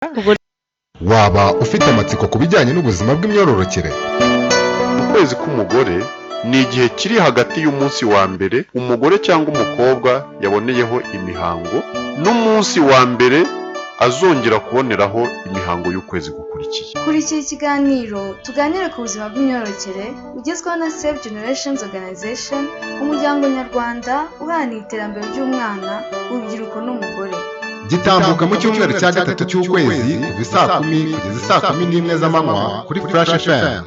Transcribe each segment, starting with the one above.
Ubwo Waba ufite amatsiko ku bijyanye n'ubuzima bw'imyororokere? Ukwezi k'umugore ni igihe kiri hagati y'umunsi wa mbere umugore cyangwa umukobwa yaboneyeho imihango n'umunsi wa mbere azongera kuboneraho imihango y'ukwezi gukurikiye. Kurikira ikiganiro Tuganire ku buzima bw'imyororokere ugezweho na Save Generations Organization, umuryango nyarwanda uharanira iterambere ry'umwana, urubyiruko n'umugore. Gitambuka mu cyumweru cya gatatu cy'ukwezi, kuva isaa 10 kugeza isaa 11 z'amanywa kuri Flash FM.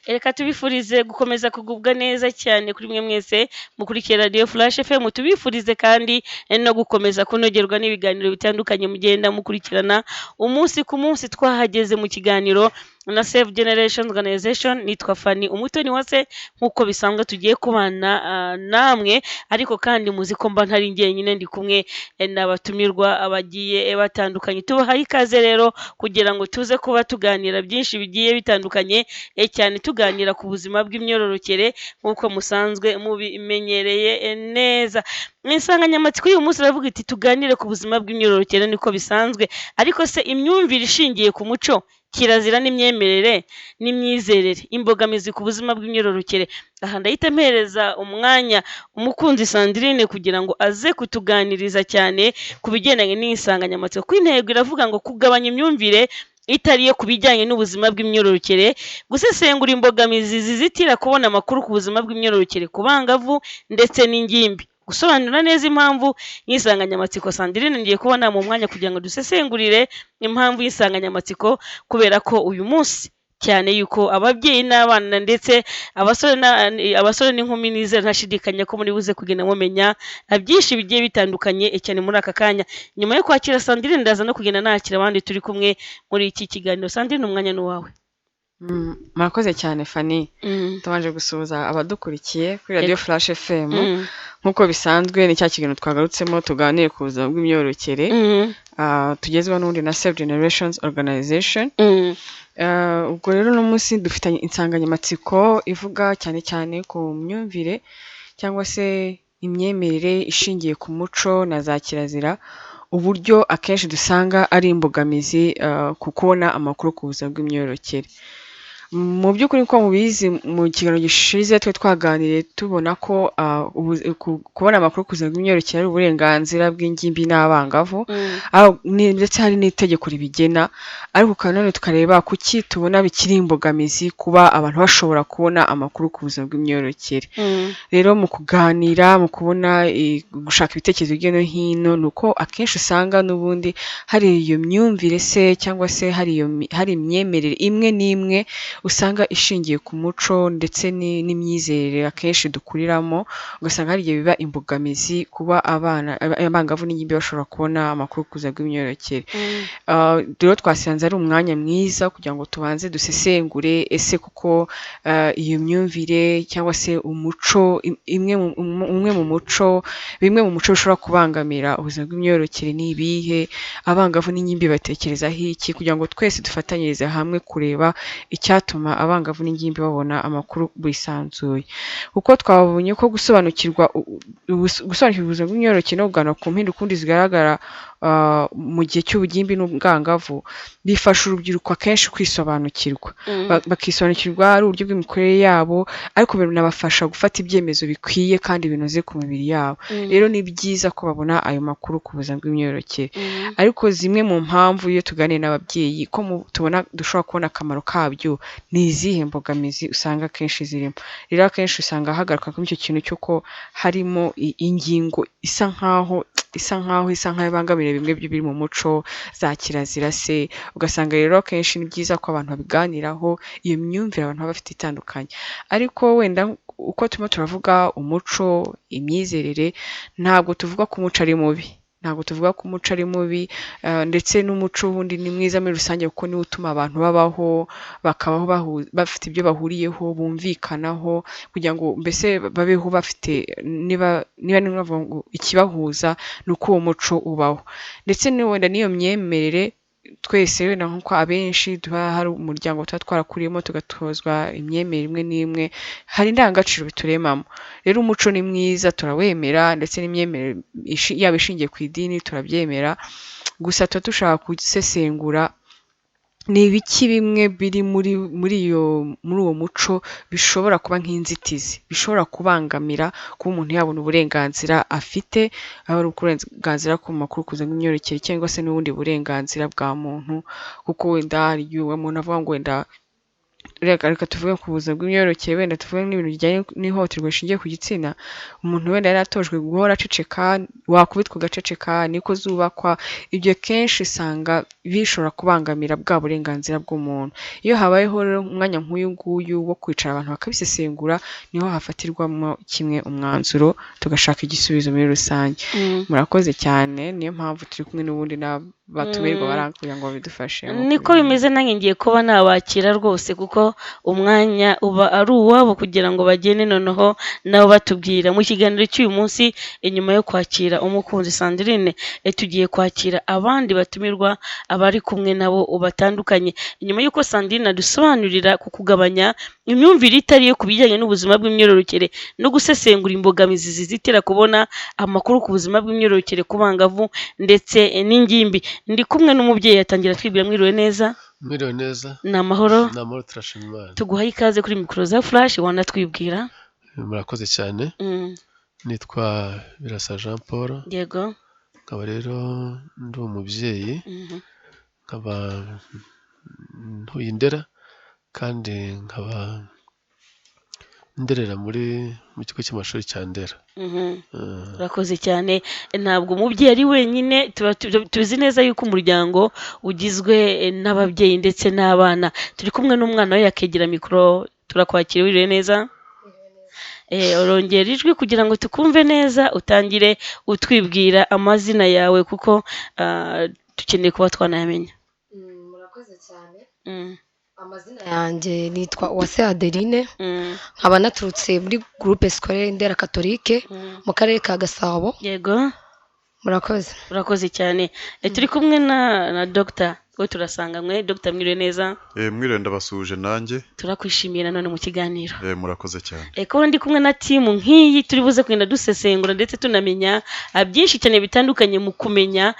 Reka tubifurize gukomeza kugubwa neza cyane kuri mwe mwese mukurikiye Radiyo Flash FM. Tubifurize kandi no gukomeza kunogerwa n'ibiganiro bitandukanye mugenda mukurikirana umunsi ku munsi. Twahageze mu kiganiro na Save Generation Organization. Nitwa Fani Umutoni Wase, nk'uko bisanzwe tugiye kubana namwe, ariko kandi muzi ko mba ntari njyenyine, ndi kumwe n'abatumirwa bagiye batandukanye. Tubahaye ikaze rero kugira ngo tuze kuba tuganira byinshi bigiye bitandukanye, cyane tuganira ku buzima bw'imyororokere nk'uko musanzwe mubimenyereye neza. Insanganyamatsiko y'uyu munsi iravuga iti: "Tuganire ku buzima bw'imyororokere", niko bisanzwe. Ariko se imyumvire ishingiye ku muco, kirazira n'imyemerere n'imyizerere, imbogamizi ku buzima bw'imyororokere. Aha ndahita mpereza umwanya Umukunzi Sandrine kugira ngo aze kutuganiriza cyane ku bigendanye n'iyi nsanganyamatsiko. Ku intego iravuga ngo kugabanya imyumvire itari iyo ku bijyanye n'ubuzima bw'imyororokere, gusesengura imbogamizi zizitira kubona amakuru ku buzima bw'imyororokere ku bangavu ndetse n'ingimbi, gusobanura neza impamvu y'insanganyamatsiko. Sandrine, ngiye kubona mu mwanya kugira ngo dusesengurire impamvu y'insanganyamatsiko, kubera ko uyu munsi cyane yuko ababyeyi n'abana ndetse abasore n'inkumi, nizera ntashidikanya ko muri buze kugenda mumenya byinshi bigiye bitandukanye cyane muri aka kanya. Nyuma yo kwakira Sandrine, ndaza no kugenda nakira abandi turi kumwe muri iki kiganiro. Sandrine, umwanya ni uwawe. Murakoze cyane, Fani. Tubanje gusuhuza abadukurikiye kuri Radiyo Flash FM. Nk'uko bisanzwe, ni cya kiganiro twagarutsemo, tuganire ku buzima bw'imyororokere, tugezweho n'ubundi na Save Generations Organization. Ubwo rero uno munsi dufitanye insanganyamatsiko ivuga cyane cyane ku myumvire cyangwa se imyemerere ishingiye ku muco na za kirazira, uburyo akenshi dusanga ari imbogamizi ku kubona amakuru ku buzima bw'imyororokere. Mu by'ukuri, uko mubizi, mu kiganiro gishize twe twaganiriye tubona ko kubona amakuru ku buzima bw'imyororokere ari uburenganzira bw'ingimbi n'abangavu, ndetse hari n'itegeko ribigena. Ariko kandi nanone tukareba kuki tubona bikiri imbogamizi kuba abantu bashobora kubona amakuru ku buzima bw'imyororokere. Rero mu kuganira, mu kubona gushaka ibitekerezo hirya no hino, ni uko akenshi usanga n'ubundi hari iyo myumvire se cyangwa se hari imyemerere imwe n'imwe usanga ishingiye ku muco ndetse n'imyizerere akenshi dukuriramo, ugasanga hari igihe biba imbogamizi kuba abana, abangavu n'ingimbi bashobora kubona amakuru ku buzima bw'imyororokere. Rero twasanze ari umwanya mwiza kugira ngo tubanze dusesengure ese kuko iyo myumvire cyangwa se umuco umwe mu muco, bimwe mu muco bishobora kubangamira ubuzima bw'imyororokere ni ibihe, abangavu n'ingimbi batekerezaho iki, kugira ngo twese dufatanyirize hamwe kureba icyatuma abangavu n'ingimbi babona amakuru bisanzuye. Kuko twabonye ko gusobanukirwa ubuzima bw'imyororokere no kuganira ku mpinduka ukundi zigaragara mu gihe cy'ubugimbi n'ubwangavu bifasha urubyiruko akenshi kwisobanukirwa, bakisobanukirwa ari uburyo bw'imikorere yabo, ariko binabafasha gufata ibyemezo bikwiye kandi binoze ku mibiri yabo. Rero ni byiza ko babona ayo makuru ku buzima bw'imyororokere. Ariko zimwe mu mpamvu, iyo tuganiye n'ababyeyi ko tubona dushobora kubona akamaro kabyo, ni izihe mbogamizi usanga akenshi zirimo? Rero akenshi usanga hagaruka kuri icyo kintu cy'uko harimo ingingo isa nkaho ibangamira bimwe biri mu muco, za kirazira se. Ugasanga rero akenshi ni byiza ko abantu babiganiraho, iyo myumvire abantu baba bafite itandukanye. Ariko wenda uko turimo turavuga umuco, imyizerere, ntabwo tuvuga ko umuco ari mubi, ntabwo tuvuga ko umuco ari mubi, ndetse n'umuco wundi ni mwiza muri rusange, kuko niwo utuma abantu babaho, bakabaho bafite ibyo bahuriyeho, bumvikanaho, kugira ngo mbese babeho bafite, niba ni bavuga ngo ikibahuza ni uko uwo muco ubaho. Ndetse wenda n'iyo myemerere, twese wenda nk'uko abenshi tuba hari umuryango tuba twarakuriyemo, tugatozwa imyemerere imwe n'imwe, hari indangagaciro bituremamo. Rero umuco ni mwiza, turawemera, ndetse n'imyemerere yaba ishingiye ku idini turabyemera. Gusa tuba dushaka gusesengura ni ibiki bimwe biri muri muri iyo muri uwo muco bishobora kuba nk'inzitizi, bishobora kubangamira kuba umuntu yabona uburenganzira afite, aba ari uburenganzira ku makuru ku buzima bw'imyororokere cyangwa se n'ubundi burenganzira bwa muntu, kuko wenda hari igihe umuntu avuga ngo wenda reka tuvuge ku buzima bw'imyororokere, wenda tuvuge n'ibintu bijyanye n'ihohoterwa rishingiye ku gitsina, umuntu wenda yari atojwe guhora aceceka, wakubitwa ugaceceka, niko zubakwa, ibyo kenshi usanga bishobora kubangamira bwa burenganzira bw'umuntu. Iyo habayeho rero umwanya nk'uyu nguyu wo kwicara abantu bakabisesengura, niho hafatirwamo kimwe umwanzuro, tugashaka igisubizo muri rusange. Murakoze cyane, niyo mpamvu turi kumwe n'ubundi n'abatumirwa bari aha kugira ngo babidufashemo. Niko bimeze, nanjye ngiye kuba nabakira rwose, kuko umwanya uba ari uwabo kugira ngo bagende noneho nabo batubwira. Mu kiganiro cy'uyu munsi, inyuma yo kwakira umukunzi Sandrine, tugiye kwakira abandi batumirwa abari kumwe nabo batandukanye. Nyuma y'uko Sandrine adusobanurira ku kugabanya imyumvire itari iyo ku bijyanye n'ubuzima bw'imyororokere no gusesengura imbogamizi zizitira kubona amakuru ku buzima bw'imyororokere ku bangavu ndetse n'ingimbi. Ndi kumwe n'umubyeyi, atangira twibwira. Mwiriwe neza? Mwiriwe neza. Ni amahoro? Ni amahoro, turashima Imana. Tuguhaye ikaze kuri mikoro za Flash, wanatwibwira. Murakoze cyane. Nitwa Birasa Jean Paul. Nkaba rero ndi umubyeyi, nkaba ntuye i Ndera, kandi nkaba nderera mu kigo cy'amashuri cya Ndera. Urakoze cyane. Ntabwo umubyeyi ari wenyine, tuba tuzi neza yuko umuryango ugizwe n'ababyeyi ndetse n'abana. Turi kumwe n'umwana we, yakegera mikoro, turakwakira. Wiriwe neza? Urongera ijwi kugira ngo tukumve neza, utangire utwibwira amazina yawe, kuko dukeneye kuba twanayamenya. Murakoze cyane. Amazina yanjye nitwa Uwase Adeline, nkaba naturutse muri groupe scolaire Ndera Catholique mu karere ka Gasabo. Murakoze. Urakoze cyane. Turi kumwe na Dr. we turasanganywe. Dr. mwiriwe neza? Mwiriwe, ndabasuhuje nanjye. Turakwishimiye nanone mu kiganiro. Murakoze cyane. Kuba ndi kumwe na timu nk'iyi, turi buze kugenda dusesengura ndetse tunamenya byinshi cyane bitandukanye mu kumenya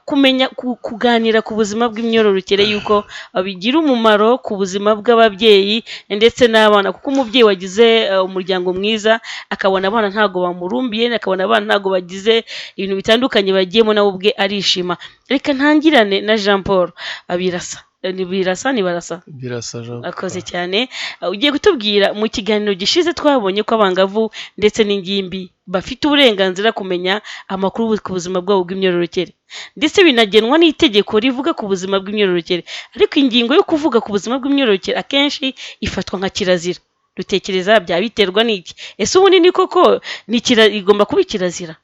kumenya kuganira ku buzima bw'imyororokere, yuko bigira umumaro ku buzima bw'ababyeyi ndetse n'abana, kuko umubyeyi wagize umuryango mwiza, akabona abana ntabwo bamurumbiye, akabona abana ntabwo bagize ibintu bitandukanye bagiyemo, nawe ubwe arishima. Reka ntangirane na Jean Paul Birasa. Ni Birasa, ni Barasa? Birasa Jean Paul. Akoze cyane. Ugiye kutubwira, mu kiganiro gishize twabonye ko abangavu ndetse n'ingimbi bafite uburenganzira kumenya amakuru ku buzima bwabo bw'imyororokere, ndetse binagenwa n'itegeko rivuga ku buzima bw'imyororokere. Ariko ingingo yo kuvuga ku buzima bw'imyororokere akenshi ifatwa nka kirazira. Dutekereza byaba biterwa n'iki? Ese ubundi ni koko ni igomba kuba kirazira?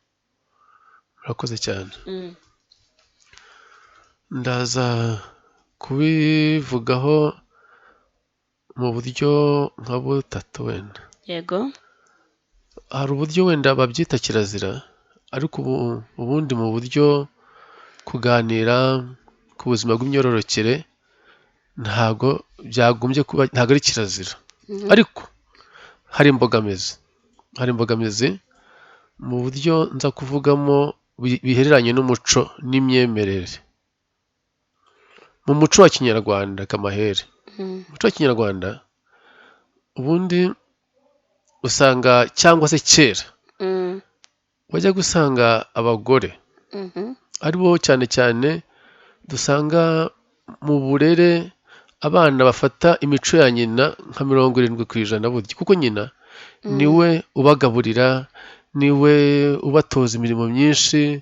Murakoze cyane. Ndaza kubivugaho mu buryo nka butatu wenda. Hari uburyo wenda babyita kirazira, ariko ubundi mu buryo kuganira ku buzima bw'imyororokere ntabwo byagombye kuba, ntabwo ari kirazira. Ariko hari imbogamizi. Hari imbogamizi mu buryo nza kuvugamo bihereranye n'umuco n'imyemerere. Mu muco wa kinyarwanda kamahere, umuco wa kinyarwanda ubundi usanga, cyangwa se kera wajya gusanga abagore aribo cyane cyane dusanga mu burere abana bafata imico ya nyina nka 70% burya, kuko nyina niwe ubagaburira, niwe ubatoza imirimo myinshi,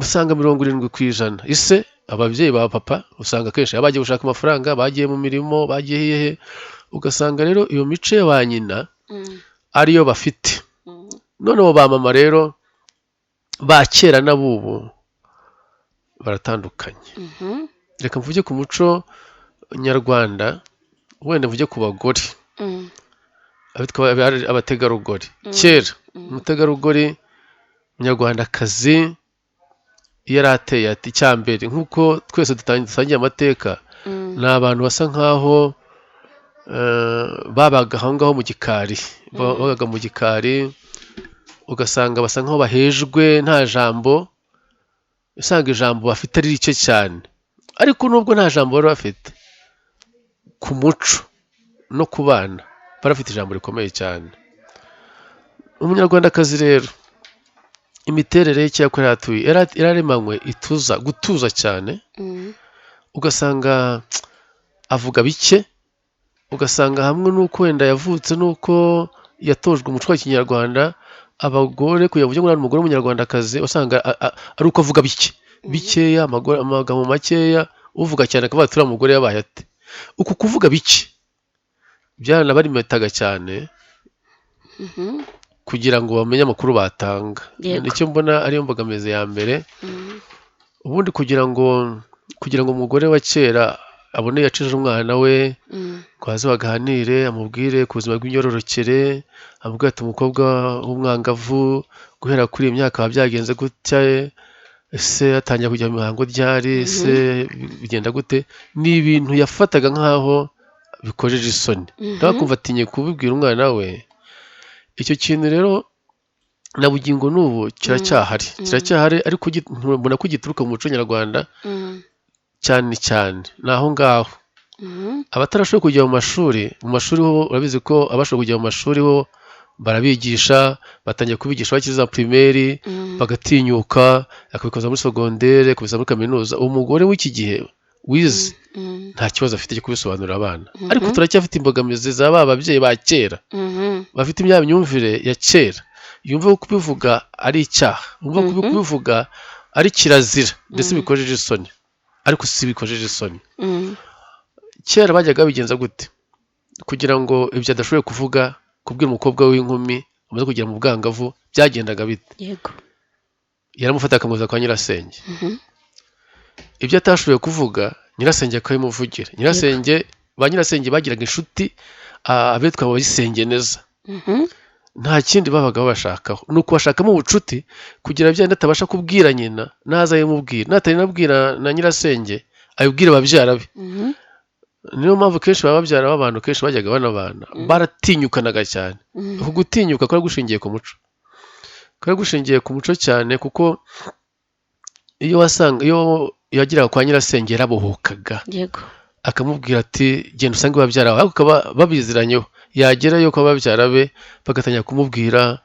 usanga 70%. Ise ababyeyi ba papa usanga akenshi bagiye gushaka amafaranga, bagiye mu mirimo, bagiye hehe, ugasanga rero iyo mico ya ba nyina ariyo bafite. Noneho ba mama rero ba kera n'abubu baratandukanye. Reka mvuge ku muco nyarwanda, wenda mvuge ku bagore abitwa abategarugori. Kera umutegarugori umunyarwandakazi yari ateye ati icyambere, nk'uko twese dusangiye amateka, ni abantu basa nkaho babaga aho ngaho mu gikari, babaga mu gikari, ugasanga basa nkaho bahejwe, nta jambo. Usanga ijambo bafite ari rike cyane, ariko nubwo nta jambo bari bafite ku muco no ku bana, bari bafite ijambo rikomeye cyane. Umunyarwandakazi rero imiterere ye cyangwa yari atuye yararemanywe ituza gutuza cyane, ugasanga avuga bike, ugasanga hamwe n'uko wenda yavutse n'uko yatojwe umuco wa kinyarwanda, abagore kugira ngo ujye ngo umugore w'umunyarwandakazi usanga ari uko avuga bike bikeya, amagambo makeya, uvuga cyane akavuga ati uriya mugore yabaye ate. Uku kuvuga bike byaranabarimetaga cyane kugira ngo bamenye amakuru batanga. Nicyo mbona ariyo mbogamizi ya mbere. Ubundi kugira ngo umugore wa kera abone yacije umwana we, ngo baze baganire, amubwire ku buzima bw'imyororokere, amubwire ati umukobwa w'umwangavu guhera kuri iyi myaka biba byagenze gutya, ese atangira kujya mu mihango ryari, ese bigenda gute, ni ibintu yafataga nk'aho bikojeje isoni, nawe akumva atinye kubibwira umwana we. Icyo kintu rero na bugingo n'ubu kiracyahari, kiracyahari, ariko mbona ko gituruka mu muco nyarwanda cyane cyane ni aho ngaho. Abatarashoboye kujya mu mashuri ho urabizi ko abashoboye kujya mu mashuri ho barabigisha, batangiye kubigisha bakiri za primaire, bagatinyuka, akabikoza muri secondaire, akabikoza muri kaminuza. Umugore w'iki gihe wize nta kibazo afite cyo kubisobanurira abana, ariko turacyafite imbogamizi za ba babyeyi ba kera bafite imya myumvire ya kera, yumva ko kubivuga ari icyaha, yumva ko kubivuga ari kirazira, ndetse bikojeje isoni, ariko si bikojeje isoni. Kera bajyaga babigenza gute kugira ngo ibyo adashoboye kuvuga kubwira umukobwa w'inkumi amaze kugera mu bwangavu, byagendaga bite? Yego, yaramufata akamuza kwa nyirasenge. Ibyo atashoboye kuvuga nyirasenge akabimuvugira. Nyirasenge ba nyirasenge bagiraga inshuti abitwa abayisengeneza. Nta kindi babaga babashakaho, ni ukubashakamo ubucuti kugira bya atabasha kubwira nyina naza ayimubwira, natarinabwira na nyirasenge ayibwira babyara be. Niyo mpamvu kenshi baba babyara b'abantu kenshi bajyaga banabana, baratinyukanaga cyane. Uku gutinyuka kwari gushingiye ku muco, kwari gushingiye ku muco cyane, kuko iyo wasanga iyo yageraga kwa nyirasenge yarabohokaga, akamubwira ati genda usange babyara bawe, ariko babiziranyeho, yagerayo kwa babyara be bagatangira kumubwira,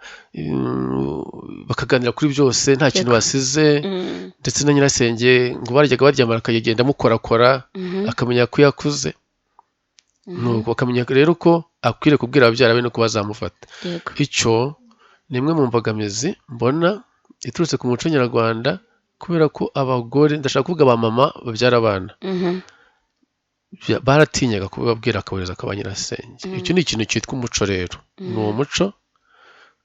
bakaganira kuri byose nta kintu basize. Ndetse na nyirasenge ngo barajyaga baryamara akagenda amukorakora, akamenya ko yakuze, nuko akamenya rero ko akwiriye kubwira ababyara be no ko bazamufata. Icyo ni imwe mu mbogamizi mbona iturutse ku muco nyarwanda, kubera ko abagore, ndashaka kuvuga ba mama babyara abana, baratinyaga kubabwira akabohereza kwa nyirasenge. Icyo ni ikintu cyitwa umuco rero, ni uwo muco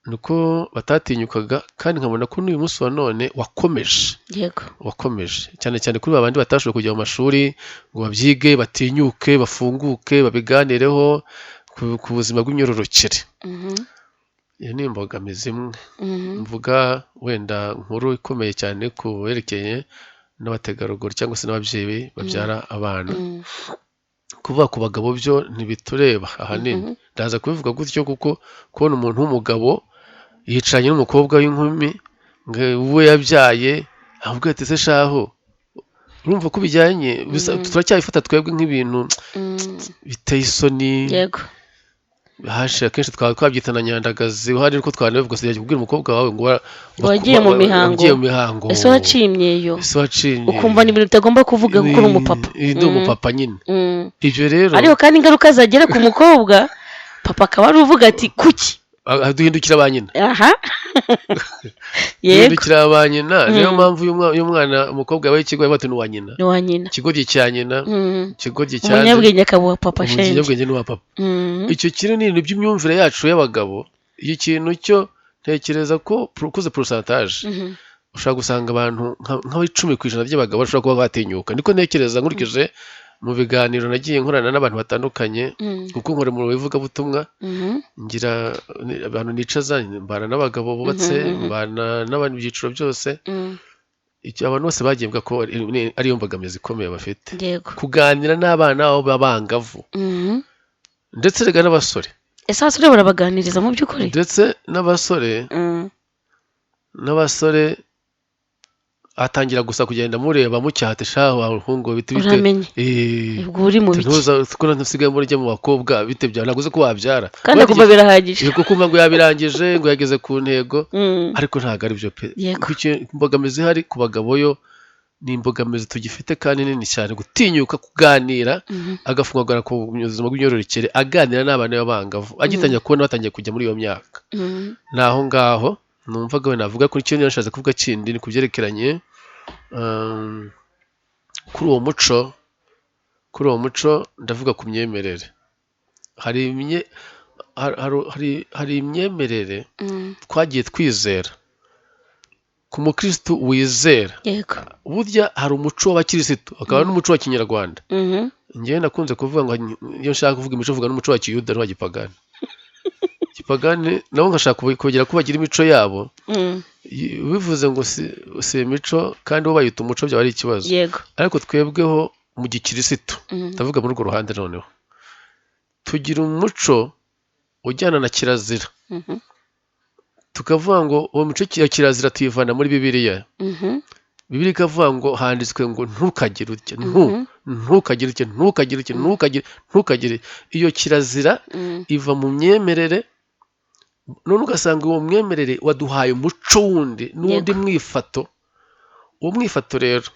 niko batatinyukaga, kandi nkabona ko n'uyu munsi wa none wakomeje. Wakomeje cyane cyane kuri babandi batashoboye kujya mu mashuri ngo babyige, batinyuke, bafunguke, babiganireho ku buzima bw'imyororokere. Iyo ni imbogamizi imwe mvuga wenda nkuru ikomeye cyane ku berekeye n'abategarugori cyangwa se n'ababyeyi babyara abana. Kuvuga ku bagabo byo ntibitureba ahanini, ndaza kubivuga gutyo kuko kubona umuntu w'umugabo yicaranye n'umukobwa w'inkumi ngo we yabyaye avuga ati se shaho, urumva ko bijyanye, turacyabifata twebwe nk'ibintu biteye isoni. Yego, hashi akenshi twabyita na nyandagazi, uhari uko twanabivuga, sijya kubwira umukobwa wawe ngo wagiye mu mihango, ese waciye imyeyo, ukumva ni ibintu utagomba kuvuga kuko uri umupapa. Ndi umupapa nyine. Ibyo rero ariko kandi ingaruka zagera ku mukobwa, papa akaba ari uvuga ati kuki duhindukira ba nyina. Aha, yego, duhindukira ba nyina. Niyo mpamvu uyu mwana umukobwa yabaye ikigo bati ni uwa nyina, ni uwa nyina, ikigoryi cya nyina, ikigoryi cya umunyabwenge akaba uwa papa shenge, umunyabwenge ni uwa papa. Icyo kintu ni ibintu by'imyumvire yacu y'abagabo. Icyo kintu cyo ntekereza ko ukoze pourcentage ushobora gusanga abantu nka 10% by'abagabo bashobora kuba batinyuka. Niko ntekereza nkurikije mu biganiro nagiye nkorana n'abantu batandukanye, kuko nkora mu ivugabutumwa, ngira abantu nicaza, mbana n'abagabo bubatse, mbana n'abantu ibyiciro byose. Icyo abantu bose bagiye bavuga ko ariyo mbogamizi ikomeye bafite, kuganira n'abana babo b'abangavu, ndetse rega n'abasore. Ese abasore barabaganiriza mu by'ukuri? Ndetse n'abasore, n'abasore Atangira gusa kugenda mureba mucyahate shaho wahungu biti bite, Uramenye. Ubwo uri mu biki? Ntuza kuko ntusigaye muri mu bakobwa bite bya naguze ko wabyara. Kandi akumva birahagije. Yego, kumva ngo yabirangije, ngo yageze ku ntego, ariko ntabwo ari byo pe. Imbogamizi ihari ku bagabo yo ni imbogamizi tugifite kandi nini cyane, gutinyuka kuganira, agafungagara ku buzima bw'imyororokere, aganira n'abana b'abangavu agitangira kubona batangiye kujya muri iyo myaka. Naho ngaho numvaga we navuga kuri cyo nashatse kuvuga kindi ni kubyerekeranye kuri uwo muco ndavuga ku myemerere. Hari imyemerere twagiye twizera ku mukristo wizera. Burya hari umuco w'abakirisitu akaba n'umuco wa kinyarwanda. Njyewe nakunze kuvuga ngo iyo nshaka kuvuga imico mvuga n'umuco wa kiyuda n'uwa gipagani. Gipagani nabo nkashaka kugira ko bagira imico yabo. Bivuze ngo si imico kandi bo bayita umuco byaba ari ikibazo. Ariko twebweho mu gikirisitu ndavuga muri urwo ruhande noneho tugira umuco ujyana na kirazira. Tukavuga ngo uwo muco ya kirazira tuyivana muri Bibiliya. Bibiliya ikavuga ngo handitswe ngo ntukagire utya, ntukagire utya, ntukagire utya, ntukagire. Iyo kirazira iva mu myemerere, none ugasanga uwo mwemerere waduhaye umuco wundi n'undi mwifato. Uwo mwifato rero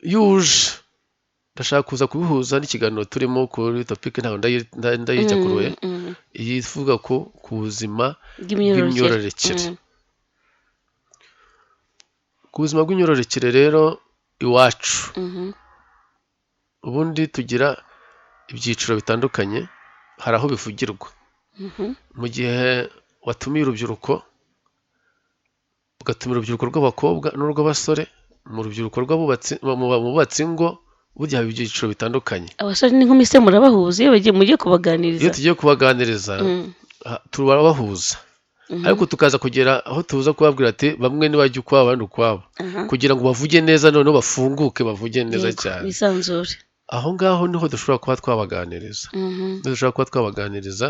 yuje ndashaka kuza kubihuza n'ikiganiro turimo kuri topic ntabwo ndayijya kuruye, ivuga ko ku buzima bw'imyororokere. Ku buzima bw'imyororokere rero iwacu ubundi tugira ibyiciro bitandukanye, hari aho bivugirwa. Mu gihe watumiye urubyiruko, ugatumira urubyiruko rw'abakobwa n'urw'abasore, mu rubyiruko rw'abubatsi, mu bubatsi ingo, burya haba ibyiciro bitandukanye. Abasore n'inkumi se murabahuza iyo bagiye mugiye kubaganiriza? Iyo tugiye kubaganiriza turabahuza, ariko tukaza kugera aho tuza kubabwira ati bamwe ntibajya ukwabo abandi ukwabo, kugira ngo bavuge neza, noneho bafunguke bavuge neza cyane, bisanzure. Aho ngaho niho dushobora kuba twabaganiriza, dushobora kuba twabaganiriza.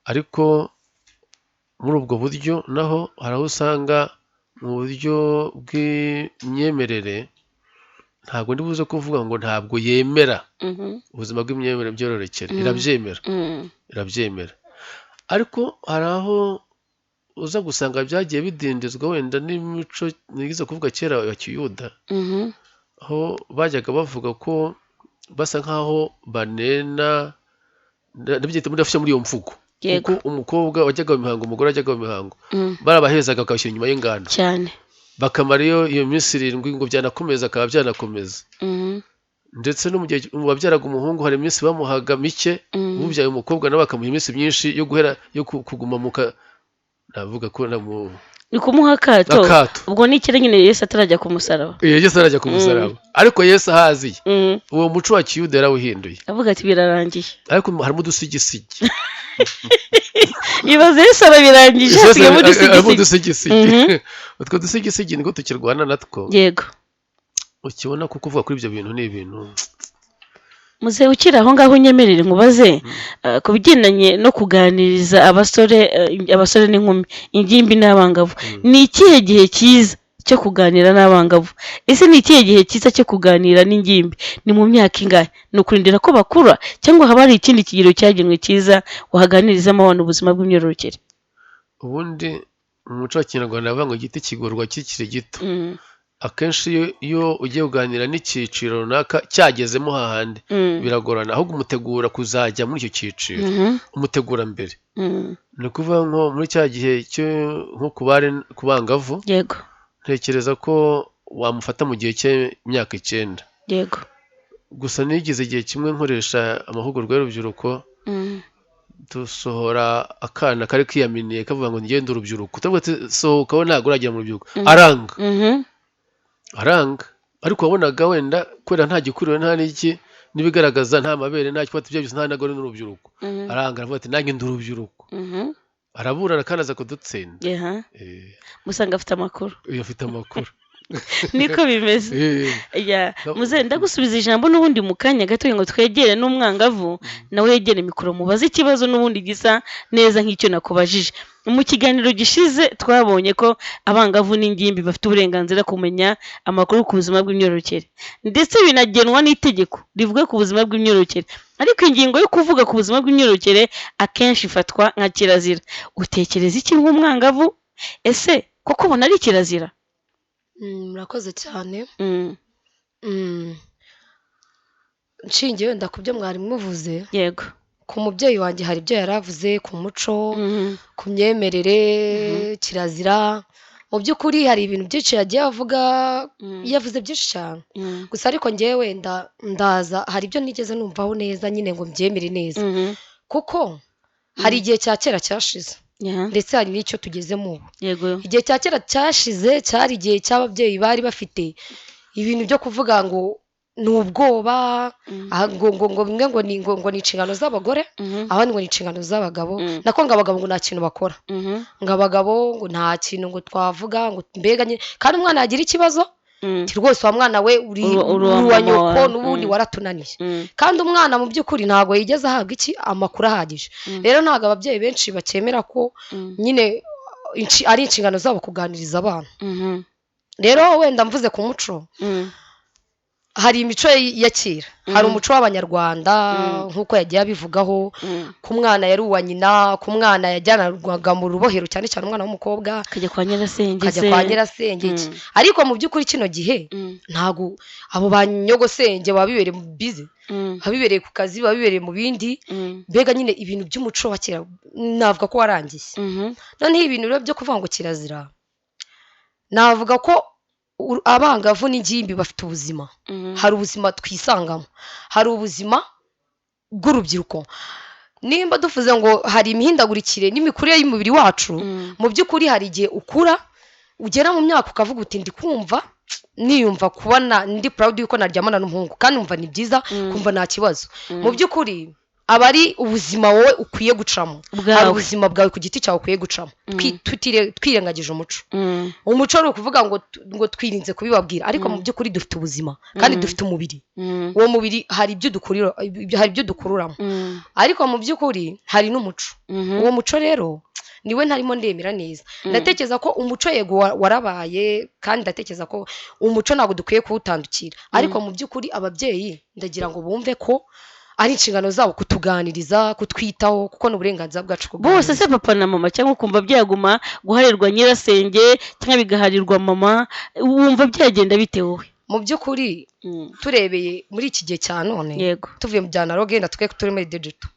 Ariko muri ubwo buryo naho hari aho usanga mu buryo bw'imyemerere, ntabwo ndi buze kuvuga ngo ntabwo yemera ubuzima bw'imyemerere byororokere, irabyemera, irabyemera. Ariko hari aho uza gusanga byagiye bidindizwa wenda n'imico nigeze kuvuga kera ya kiyuda, aho bajyaga bavuga ko basa nkaho banena, ndabyita muri muri iyo mvugo, kuko umukobwa wajyaga mu mihango, umugore wajyaga mu mihango, barabahezaga bakabashyira inyuma y'ingando cyane, bakamara iyo minsi 7 ngo byanakomeza akaba byanakomeza. Ndetse no mu gihe wabyaraga umuhungu hari iminsi bamuhaga mike, ubyaye umukobwa nawe bakamuha iminsi myinshi yo guhera yo kuguma mu navuga ko ni kumuha akato. Ubwo ni ikire nyine Yesu atarajya ku musaraba. Yesu atarajya ku musaraba, ariko Yesu ahaziye. Uwo muco wa kiyuda yarawuhinduye, avuga ati birarangiye. Ariko harimo udusigisigi. Ibaze Yesu arabirangije, hasigayemo udusigisigi. Utwo dusigisigi niko tukirwana natwo. Yego. Ukibona ko kuvuga kuri ibyo bintu ni ibintu. Muze ukiri aho ngaho nyemerere nkubaze ku bigendanye no kuganiriza abasore n'inkumi, ingimbi n'abangavu. Ni ikihe gihe cyiza cyo kuganira n'abangavu? Ese ni ikihe gihe cyiza cyo kuganira n'ingimbi? Ni mu myaka ingahe? Ni ukurindira ko bakura cyangwa haba hari ikindi kigero cyagenwe cyiza waganirizamo abantu ubuzima bw'imyororokere? Ubundi mu muco wa kinyarwanda bavuga ngo igiti kigorwa kikiri gito. Akenshi iyo ugiye kuganira n'icyiciro runaka cyagezemo hahandi biragorana, ahubwo umutegura kuzajya muri icyo cyiciro, umutegura mbere. Ni ukuvuga nko muri cya gihe nko ku bangavu, ntekereza ko wamufata mu gihe cy'imyaka 9. Yego. Gusa nigeze igihe kimwe nkoresha amahugurwa y'urubyiruko, dusohora akana kari kiyaminiye kavuga ngo ngende urubyiruko, tuvuga ati sohoka we ntabwo uragera mu rubyiruko, aranga aranga. Ariko wabonaga wenda kubera nta gikuriro nta n'iki n'ibigaragaza, nta mabere nta kifata ibyo byose, nta nagore n'urubyiruko, aranga aravuga ati nanjye ndi urubyiruko. Araburana kandi aza kudutsinda. Musanga afite amakuru. Iyo afite amakuru. Niko bimeze. Muzehe, ndagusubiza ijambo n'ubundi mu kanya gato ngo twegere n'umwangavu nawe yegere mikoro mubaze ikibazo n'ubundi gisa neza nk'icyo nakubajije. Mu kiganiro gishize twabonye ko abangavu n'ingimbi bafite uburenganzira kumenya amakuru ku buzima bw'imyororokere, ndetse binagenwa n'itegeko rivuga ku buzima bw'imyororokere. Ariko ingingo yo kuvuga ku buzima bw'imyororokere akenshi ifatwa nka kirazira. Utekereza iki nk'umwangavu? Ese koko ubona ari kirazira? Murakoze cyane. Nshingiye wenda ku byo mwari muvuze, yego, ku mubyeyi wanjye hari ibyo yari avuze ku muco, ku myemerere, kirazira. Mu by'ukuri hari ibintu byinshi yagiye avuga, yavuze byinshi cyane. Gusa ariko ngewe wenda ndaza hari ibyo nigeze numvaho neza nyine ngo mbyemere neza, kuko hari igihe cya kera cyashize, ndetse hari n'icyo tugezemo ubu. Igihe cya kera cyashize cyari igihe cy'ababyeyi bari bafite ibintu byo kuvuga ngo ni ubwoba, ngo bimwe ngo ni ngo ni inshingano z'abagore, abandi ngo ni inshingano z'abagabo, nako ngo abagabo ngo nta kintu bakora, ngo abagabo ngo nta kintu ngo twavuga ngo mbega nyine. Kandi umwana yagira ikibazo rwose wa mwana we uri uwa nyoko n'ubundi waratunaniye. Kandi umwana mu by'ukuri ntabwo yigeze ahabwa iki amakuru ahagije. Rero ntabwo ababyeyi benshi bakemera ko nyine ari inshingano zabo kuganiriza abana. Rero wenda mvuze ku muco, hari imico ya kera, hari umuco w'Abanyarwanda nk'uko yagiye abivugaho, ku mwana yari uwa nyina, ku mwana yajyanwaga mu rubohero, cyane cyane umwana w'umukobwa akajya kwa nyirasenge, akajya kwa nyirasenge. Ariko mu by'ukuri kino gihe ntabwo abo ba nyogosenge baba bibereye mu bize, baba bibereye ku kazi, baba bibereye mu bindi. Mbega nyine ibintu by'umuco wa kera navuga ko warangiye. Noneho ibintu rero byo kuvuga ngo kirazira, navuga ko abangavu n'ingimbi bafite ubuzima. Hari ubuzima twisangamo, hari ubuzima bw'urubyiruko. Nimba duvuze ngo hari imihindagurikire n'imikurire y'umubiri wacu, mu by'ukuri hari igihe ukura ugera mu myaka ukavuga uti ndi kumva niyumva kubona ndi proud yuko naryamana n'umuhungu, kandi umva ni byiza, kumva nta kibazo. Mu by'ukuri aba ari ubuzima wowe ukwiye gucamo, hari ubuzima bwawe ku giti cyawe ukwiye gucamo, twirengagije umuco. Umuco ni ukuvuga ngo twirinze kubibabwira, ariko mu by'ukuri dufite ubuzima kandi dufite umubiri. Uwo mubiri hari ibyo dukurira, hari ibyo dukururamo, ariko mu by'ukuri hari n'umuco. Uwo muco rero niwe ntarimo ndemera neza. Ndatekereza ko umuco yego warabaye, kandi ndatekereza ko umuco ntabwo dukwiye kuwutandukira, ariko mu by'ukuri ababyeyi ndagira ngo bumve ko ari inshingano zabo kutuganiriza, kutwitaho, kuko ni uburenganzira bwacu bose. Se papa na mama, cyangwa ukumva byaguma guharirwa nyirasenge cyangwa bigaharirwa mama, wumva byagenda bite wowe? Mu by'ukuri turebeye muri iki gihe cya none, tuvuye mu bya analogue na twe turi muri digital,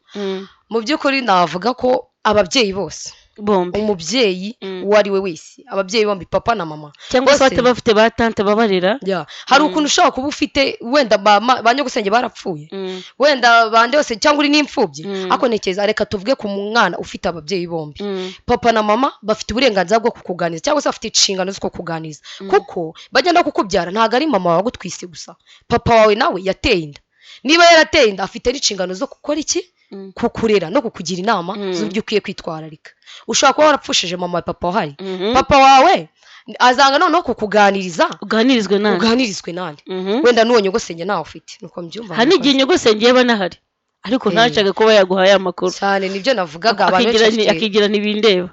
mu by'ukuri navuga ko ababyeyi bose bombi, umubyeyi uwo ari we wese, ababyeyi bombi papa na mama, cyangwa se bafite ba tante babarera. Hari ukuntu ushobora kuba ufite wenda ba nyogosenge barapfuye, wenda bande yose, cyangwa uri n'imfubyi, ariko ntekereza reka tuvuge ku mwana ufite ababyeyi bombi, papa na mama bafite uburenganzira bwo kukuganiriza, cyangwa se bafite inshingano zo kukuganiriza, kuko bajya no kukubyara ntabwo ari mama wawe agutwise gusa, papa wawe nawe yateye inda. Niba yarateye inda afite n'inshingano zo gukora iki? Kukurera no kukugira inama z'uburyo ukwiye kwitwararika. Ushobora kuba warapfushije mama wa papa wahari, papa wawe azanga noneho kukuganiriza, uganirizwe nande, uganirizwe nande? Wenda n'uwo nyogosenge nawe ufite, nuko mbyumva. Hari n'igihe nyogosenge yaba anahari ariko ntashake kuba yaguhaye amakuru cyane, nibyo navugaga, abantu benshi akigira ntibindeba.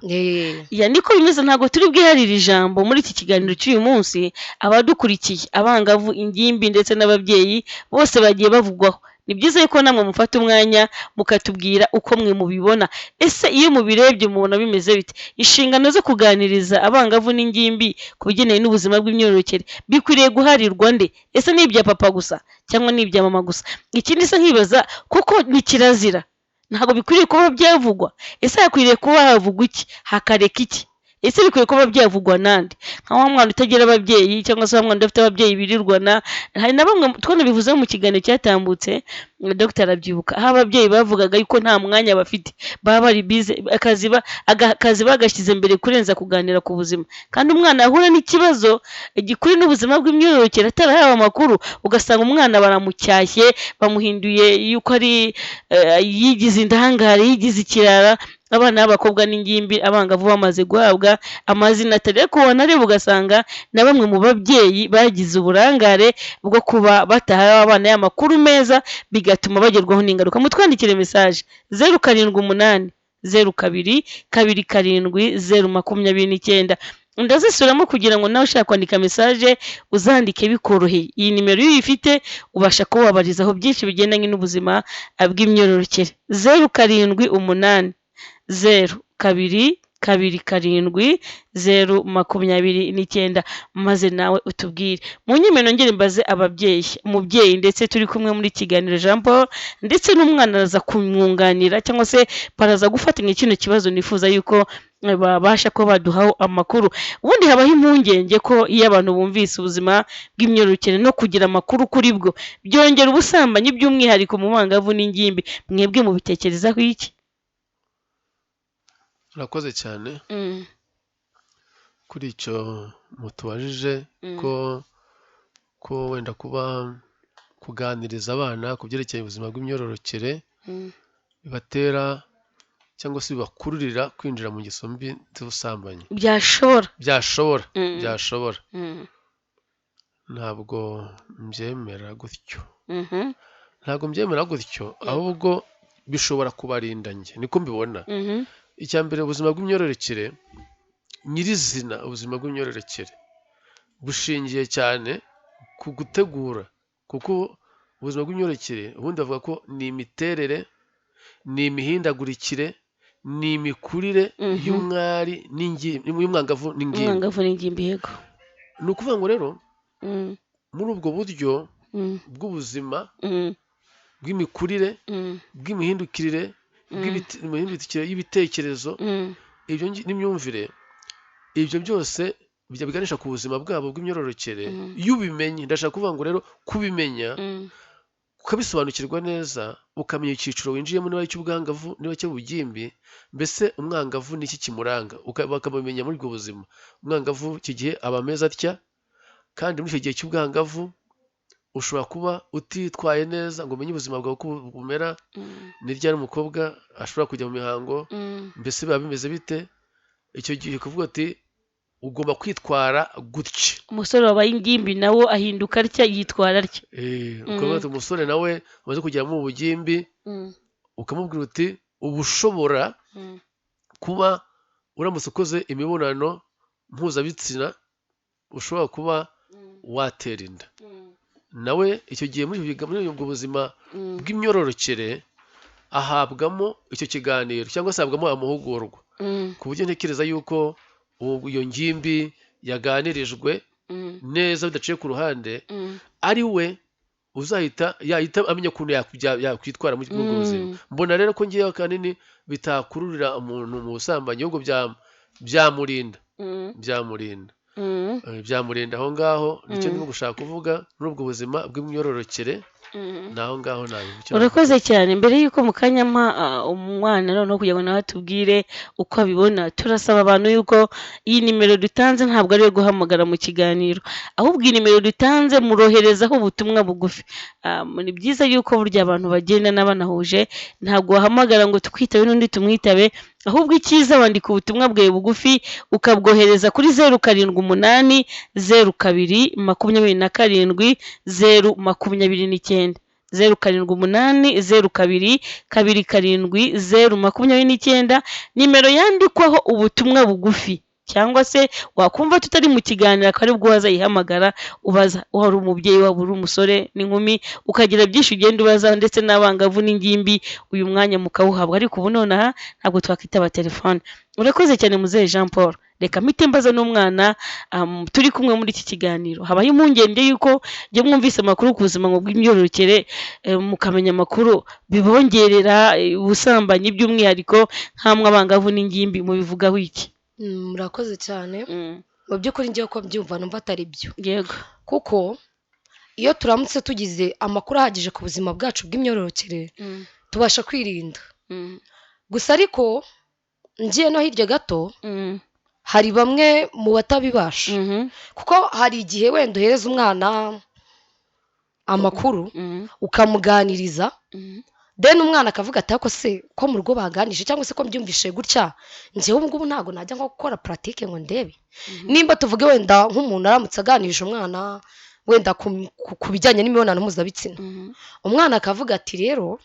Ya niko bimeze, ntabwo turi bwiharire ijambo muri iki kiganiro cy'uyu munsi. Abadukurikiye, abangavu, ingimbi ndetse n'ababyeyi bose bagiye bavugwaho. Ni byiza yuko namwe mufata umwanya mukatubwira uko mwe mubibona. Ese iyo mubirebye mubona bimeze bite? Inshingano zo kuganiriza abangavu n'ingimbi ku bigendanye n'ubuzima bw'imyororokere bikwiriye guharirwa nde? Ese ni ibya papa gusa cyangwa ni ibya mama gusa? Ikindi se nkibaza, kuko ni kirazira, ntabwo bikwiriye kuba byavugwa. Ese hakwiriye kuba havugwa iki, hakareka iki? Ese bikwiye kuba byavugwa nande? Nka wa mwana utagira ababyeyi, cyangwa se wa mwana udafite ababyeyi birirwana. Hari na bamwe twanabivuzeho mu kiganiro cyatambutse, Dr arabyibuka, aho ababyeyi bavugaga yuko nta mwanya bafite, baba bari bize, akazi bagashyize mbere kurenza kuganira ku buzima. Kandi umwana ahura n'ikibazo gikuri n'ubuzima bw'imyororokere atarahawe amakuru, ugasanga umwana baramucyashye, bamuhinduye yuko ari yigize indangare, yigize ikirara. Abana b'abakobwa n'ingimbi, abangavu bamaze guhabwa amazina atari, ariko wanareba ugasanga na bamwe mu babyeyi bagize uburangare bwo kuba batahaye abana y'amakuru meza, bigatuma bagerwaho n'ingaruka. Mutwandikire mesaje 078 02 27 029. Ndazisubiramo kugira ngo nawe ushaka kwandika mesaje uzandike bikoroheye. Iyi nimero iyo uyifite ubasha kuba wabarizaho byinshi bigendanye n'ubuzima bw'imyororokere. 078 02 27 029, maze nawe utubwire. Mu nyemero nongere mbaze ababyeyi, umubyeyi ndetse turi kumwe muri kiganiro Jean Paul ndetse n'umwana araza kumwunganira cyangwa se baraza gufatanya kino kibazo, nifuza yuko babasha kuba baduhaho amakuru. Ubundi habaho impungenge ko iyo abantu bumvise ubuzima bw'imyororokere no kugira amakuru kuri bwo byongera ubusambanyi, by'umwihariko mu bangavu n'ingimbi. Mwebwe mubitekerezaho iki? Urakoze cyane kuri icyo mutubajije, ko wenda kuba kuganiriza abana ku byerekeye ubuzima bw'imyororokere bibatera cyangwa se bibakururira kwinjira mu ngeso mbi z'ubusambanyi. Byashobora. Ntabwo mbyemera gutyo. Ntabwo mbyemera gutyo, ahubwo bishobora kubarinda, njye niko mbibona. Icya mbere, ubuzima bw'imyororokere nyirizina, ubuzima bw'imyororokere bushingiye cyane ku gutegura, kuko ubuzima bw'imyororokere ubundi bavuga ko ni imiterere, ni imihindagurikire, ni imikurire y'umwari n'ingimbi, y'umwangavu n'ingimbi. Umwangavu n'ingimbi, yego. Ni ukuvuga ngo rero muri ubwo buryo bw'ubuzima bw'imikurire, bw'imihindukirire, bw'imihindukire y'ibitekerezo, ibyo n'imyumvire, ibyo byose bijya biganisha ku buzima bwabo bw'imyororokere. Iyo ubimenye, ndashaka kuvuga ngo rero kubimenya, ukabisobanukirwa neza, ukamenya icyiciro winjiyemo, niba icy'ubwangavu, niba icy'ubugimbi, mbese umwangavu ni iki kimuranga, bakamumenya muri ubwo buzima. Umwangavu iki gihe aba ameze atya, kandi muri icyo gihe cy'ubwangavu ushobora kuba utitwaye neza ngo umenye ubuzima bwawe uko bumera, ni ryari umukobwa ashobora kujya mu mihango, mbese biba bimeze bite. Icyo gihe ukavuga ati ugomba kwitwara gutya. Umusore wabaye ingimbi nawo ahinduka atya, yitwara atya. Ukavuga ati umusore nawe umaze kugera mu bugimbi, ukamubwira uti uba ushobora kuba uramutse ukoze imibonano mpuzabitsina ushobora kuba watera inda. Nawe icyo gihe muri ubwo buzima bw'imyororokere ahabwamo icyo kiganiro cyangwa se ahabwamo amahugurwa, ku buryo ntekereza yuko iyo ngimbi yaganirijwe neza bidaciye ku ruhande, ari we uzahita yahita amenya ukuntu yakwitwara muri ubwo buzima. Mbona rero ko ngewe ahanini bitakururira umuntu mu busambanyi, ahubwo byamurinda, byamurinda aho ngaho. Nicyo ndimo gushaka kuvuga muri ubwo buzima bw'imyororokere, ni aho ngaho nabivuga. Urakoze cyane. Mbere y'uko mu kanya mpa umwana noneho kugira ngo nawe atubwire uko abibona, turasaba abantu yuko iyi nimero dutanze ntabwo ari iyo guhamagara mu kiganiro, ahubwo iyi nimero dutanze muroherezaho ubutumwa bugufi. Ni byiza yuko burya abantu bagenda banahuje, ntabwo wahamagara ngo twitabe n'undi tumwitabe, ahubwo icyiza wandika ubutumwa bwawe bugufi ukabwohereza kuri 078 02 27 029, 078 02 27 029, nimero yandikwaho ubutumwa bugufi, cyangwa se wakumva tutari mu kiganiro akaba aribwo wazayihamagara ubaza. Wari umubyeyi, waba uri umusore n'inkumi, ukagira byinshi ugenda ubaza, ndetse n'abangavu n'ingimbi, uyu mwanya mukawuhabwa. Ariko ubu nonaha ntabwo twakwitaba telefone. Urakoze cyane muzehe Jean Paul. Reka mpite mbaza n'umwana turi kumwe muri iki kiganiro. Habaho impungenge yuko jya mwumvise amakuru ku buzima bw'imyororokere, mukamenya amakuru bibongerera ubusambanyi, by'umwihariko nk'amwe abangavu n'ingimbi, mubivugaho iki? Murakoze cyane. Mu by'ukuri ngiye ko mbyumva numva atari byo. Yego. Kuko iyo turamutse tugize amakuru ahagije ku buzima bwacu bw'imyororokere, tubasha kwirinda. Gusa ariko ngiye no hirya gato, hari bamwe mu batabibasha. Kuko hari igihe wenda uhereza umwana amakuru, ukamuganiriza, Then umwana akavuga ati ariko se ko mu rugo baganije cyangwa se ko mbyumvishe gutya, njyewe ubu ngubu ntabwo najya nko gukora pratique ngo ndebe. Nimba tuvuge wenda nk'umuntu aramutse aganirije umwana wenda ku bijyanye n'imibonano mpuzabitsina, umwana akavuga ati rero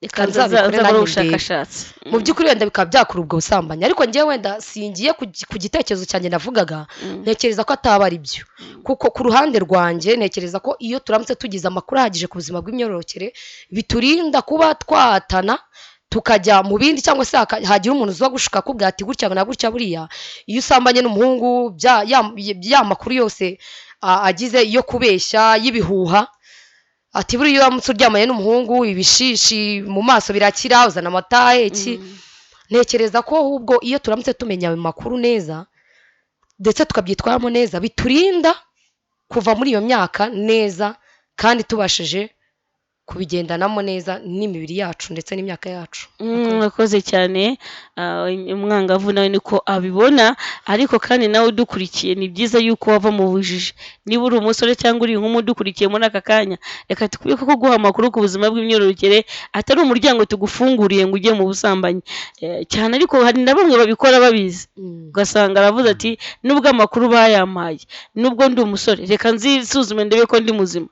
reka nzabikore nzakore nanjye ndebe. ubushakashatsi. Mu by'ukuri wenda bikaba byakura ubwo busambanyi, ariko njyewe wenda singiye ku gitekerezo cyanjye navugaga, ntekereza ko ataba ari byo, kuko ku ruhande rwanjye ntekereza ko iyo turamutse tugize amakuru ahagije ku buzima bw'imyororokere biturinda kuba twatana tukajya mu bindi, cyangwa se hagira umuntu uza gushuka akubwira ati gutya na gutya, buriya iyo usambanye n'umuhungu ya makuru yose agize yo kubeshya y'ibihuha, ati buriya iyo uramutse uryamanye n'umuhungu ibishishi mu maso birakira, uzana amata iki. Ntekereza ko ahubwo iyo turamutse tumenya ayo makuru neza ndetse tukabyitwaramo neza, biturinda kuva muri iyo myaka neza kandi tubashije kubigendanamo neza n'imibiri yacu ndetse n'imyaka yacu. Murakoze cyane. Umwangavu nawe niko abibona, ariko kandi nawe udukurikiye ni byiza yuko wava mu bujiji. Niba uri umusore cyangwa uri inkumi udukurikiye muri aka kanya, reka tukubwire ko kuguha amakuru ku buzima bw'imyororokere atari umuryango tugufunguriye ngo ujye mu busambanyi. Cyane, ariko hari na bamwe babikora babizi, ugasanga aravuze ati nubwo amakuru bayampaye, nubwo ndi umusore, reka nzisuzume ndebe ko ndi muzima,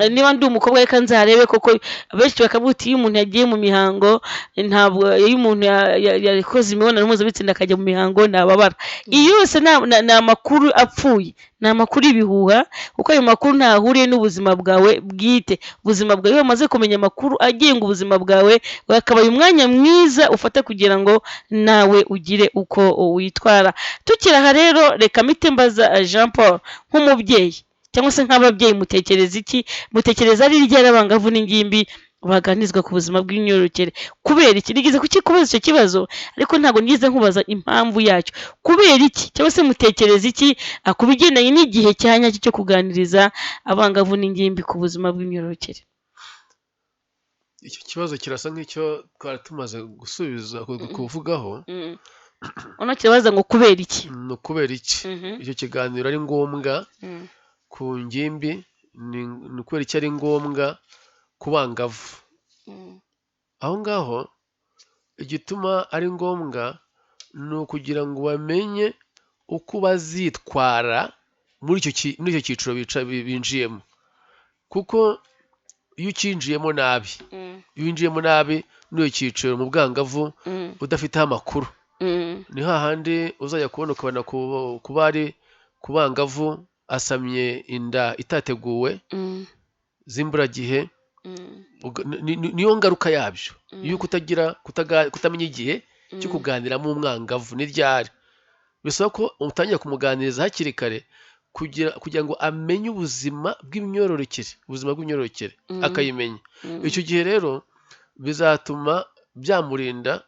niba ndi umukobwa reka nzarebe koko. Benshi bakavuga uti iyo umuntu yagiye mu mihango, ntabwo iyo umuntu yakoze imibonano mpuzabitsina akajya mu mihango ntababara. Iyo yose ni amakuru apfuye, ni amakuru y'ibihuha, kuko ayo makuru ntahuriye n'ubuzima bwawe bwite. Ubuzima bwawe, iyo wamaze kumenya amakuru agenga ubuzima bwawe, wakabaye umwanya mwiza ufata kugira ngo nawe ugire uko witwara. Tukiri aha rero, reka mpite mbaza Jean Paul nk'umubyeyi cyangwa se nk'ababyeyi, mutekereza iki? Mutekereza ari ryari abangavu n'ingimbi baganizwa ku buzima bw'imyororokere? Kubera iki? Nigeze kukikubaza icyo kibazo, ariko ntabwo nigeze nkubaza impamvu yacyo. Kubera iki cyangwa se mutekereza iki ku bigendanye n'igihe cya nyacyo cyo kuganiriza abangavu n'ingimbi ku buzima bw'imyororokere? Icyo kibazo kirasa nk'icyo twari tumaze gusubiza kuvugaho. Uno kibaza ngo kubera iki? Ni ukubera iki icyo kiganiro ari ngombwa ku ngimbi, ni ukubera iki ari ngombwa ku bangavu? Aho ngaho igituma ari ngombwa ni ukugira ngo bamenye uko bazitwara muri icyo cyiciro binjiyemo, kuko iyo ukinjiyemo nabi, iyo winjiyemo nabi muri icyo cyiciro mu bwangavu udafiteho amakuru, ni hahandi uzajya kubona ukabona kuba ari ku bangavu asamye inda itateguwe z'imburagihe. Niyo ngaruka yabyo iyo kutamenya igihe cyo kuganiramo umwangavu ni ryari. Bisaba ko utangira kumuganiriza hakiri kare kugira ngo amenye ubuzima bw'imyororokere, akayimenya. Icyo gihe rero bizatuma byamurinda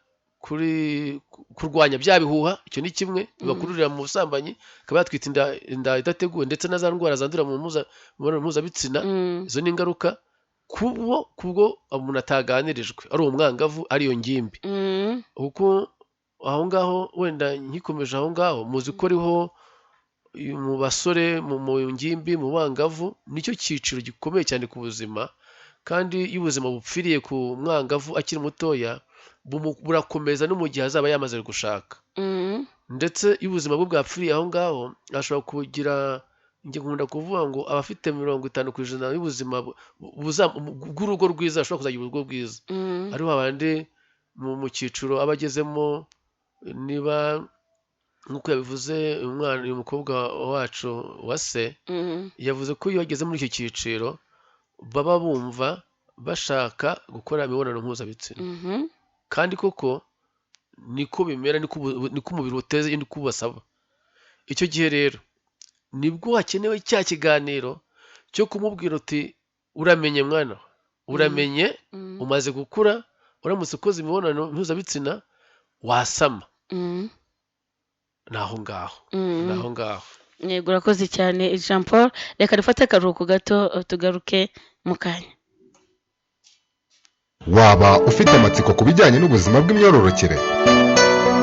kurwanya bya bihuha. Icyo ni kimwe bibakururira mu busambanyi, akaba yatwita inda idateguwe, ndetse na za ndwara zandurira mu mibonano mpuzabitsina. Izo ni ingaruka kubwo umuntu ataganirijwe, ari umwangavu ari iyo ngimbi. Kuko aho ngaho wenda nkikomeje aho ngaho, muzi ko ariho mu basore, mu ngimbi, mu bangavu, nicyo cyiciro gikomeye cyane ku buzima. Kandi iyo ubuzima bupfiriye ku mwangavu akiri mutoya, burakomeza no mu gihe azaba yamaze gushaka. Ndetse iyo ubuzima bwe bwapfiriye aho ngaho, ashobora kugira, njye nkunda kuvuga ngo abafite 50% y'ubuzima bw'urugo rwiza ashobora kuzagira urugo rwiza. Ariho abandi mu cyiciro aba agezemo, niba nk'uko yabivuze umwana, uyu mukobwa wacu wa se, yavuze ko iyo bageze muri icyo cyiciro baba bumva bashaka gukora imibonano mpuzabitsina. Kandi koko niko bimera, niko umubiri uteze, niko ubasaba. Icyo gihe rero nibwo hakenewe cya kiganiro cyo kumubwira uti uramenye mwana, uramenye umaze gukura, uramutse ukoze imibonano mpuzabitsina wasama. Ni aho ngaho, ni aho ngaho. Yego, urakoze cyane Jean Paul. Reka dufate akaruhuko gato tugaruke mu kanya. Waba ufite amatsiko ku bijyanye n'ubuzima bw'imyororokere?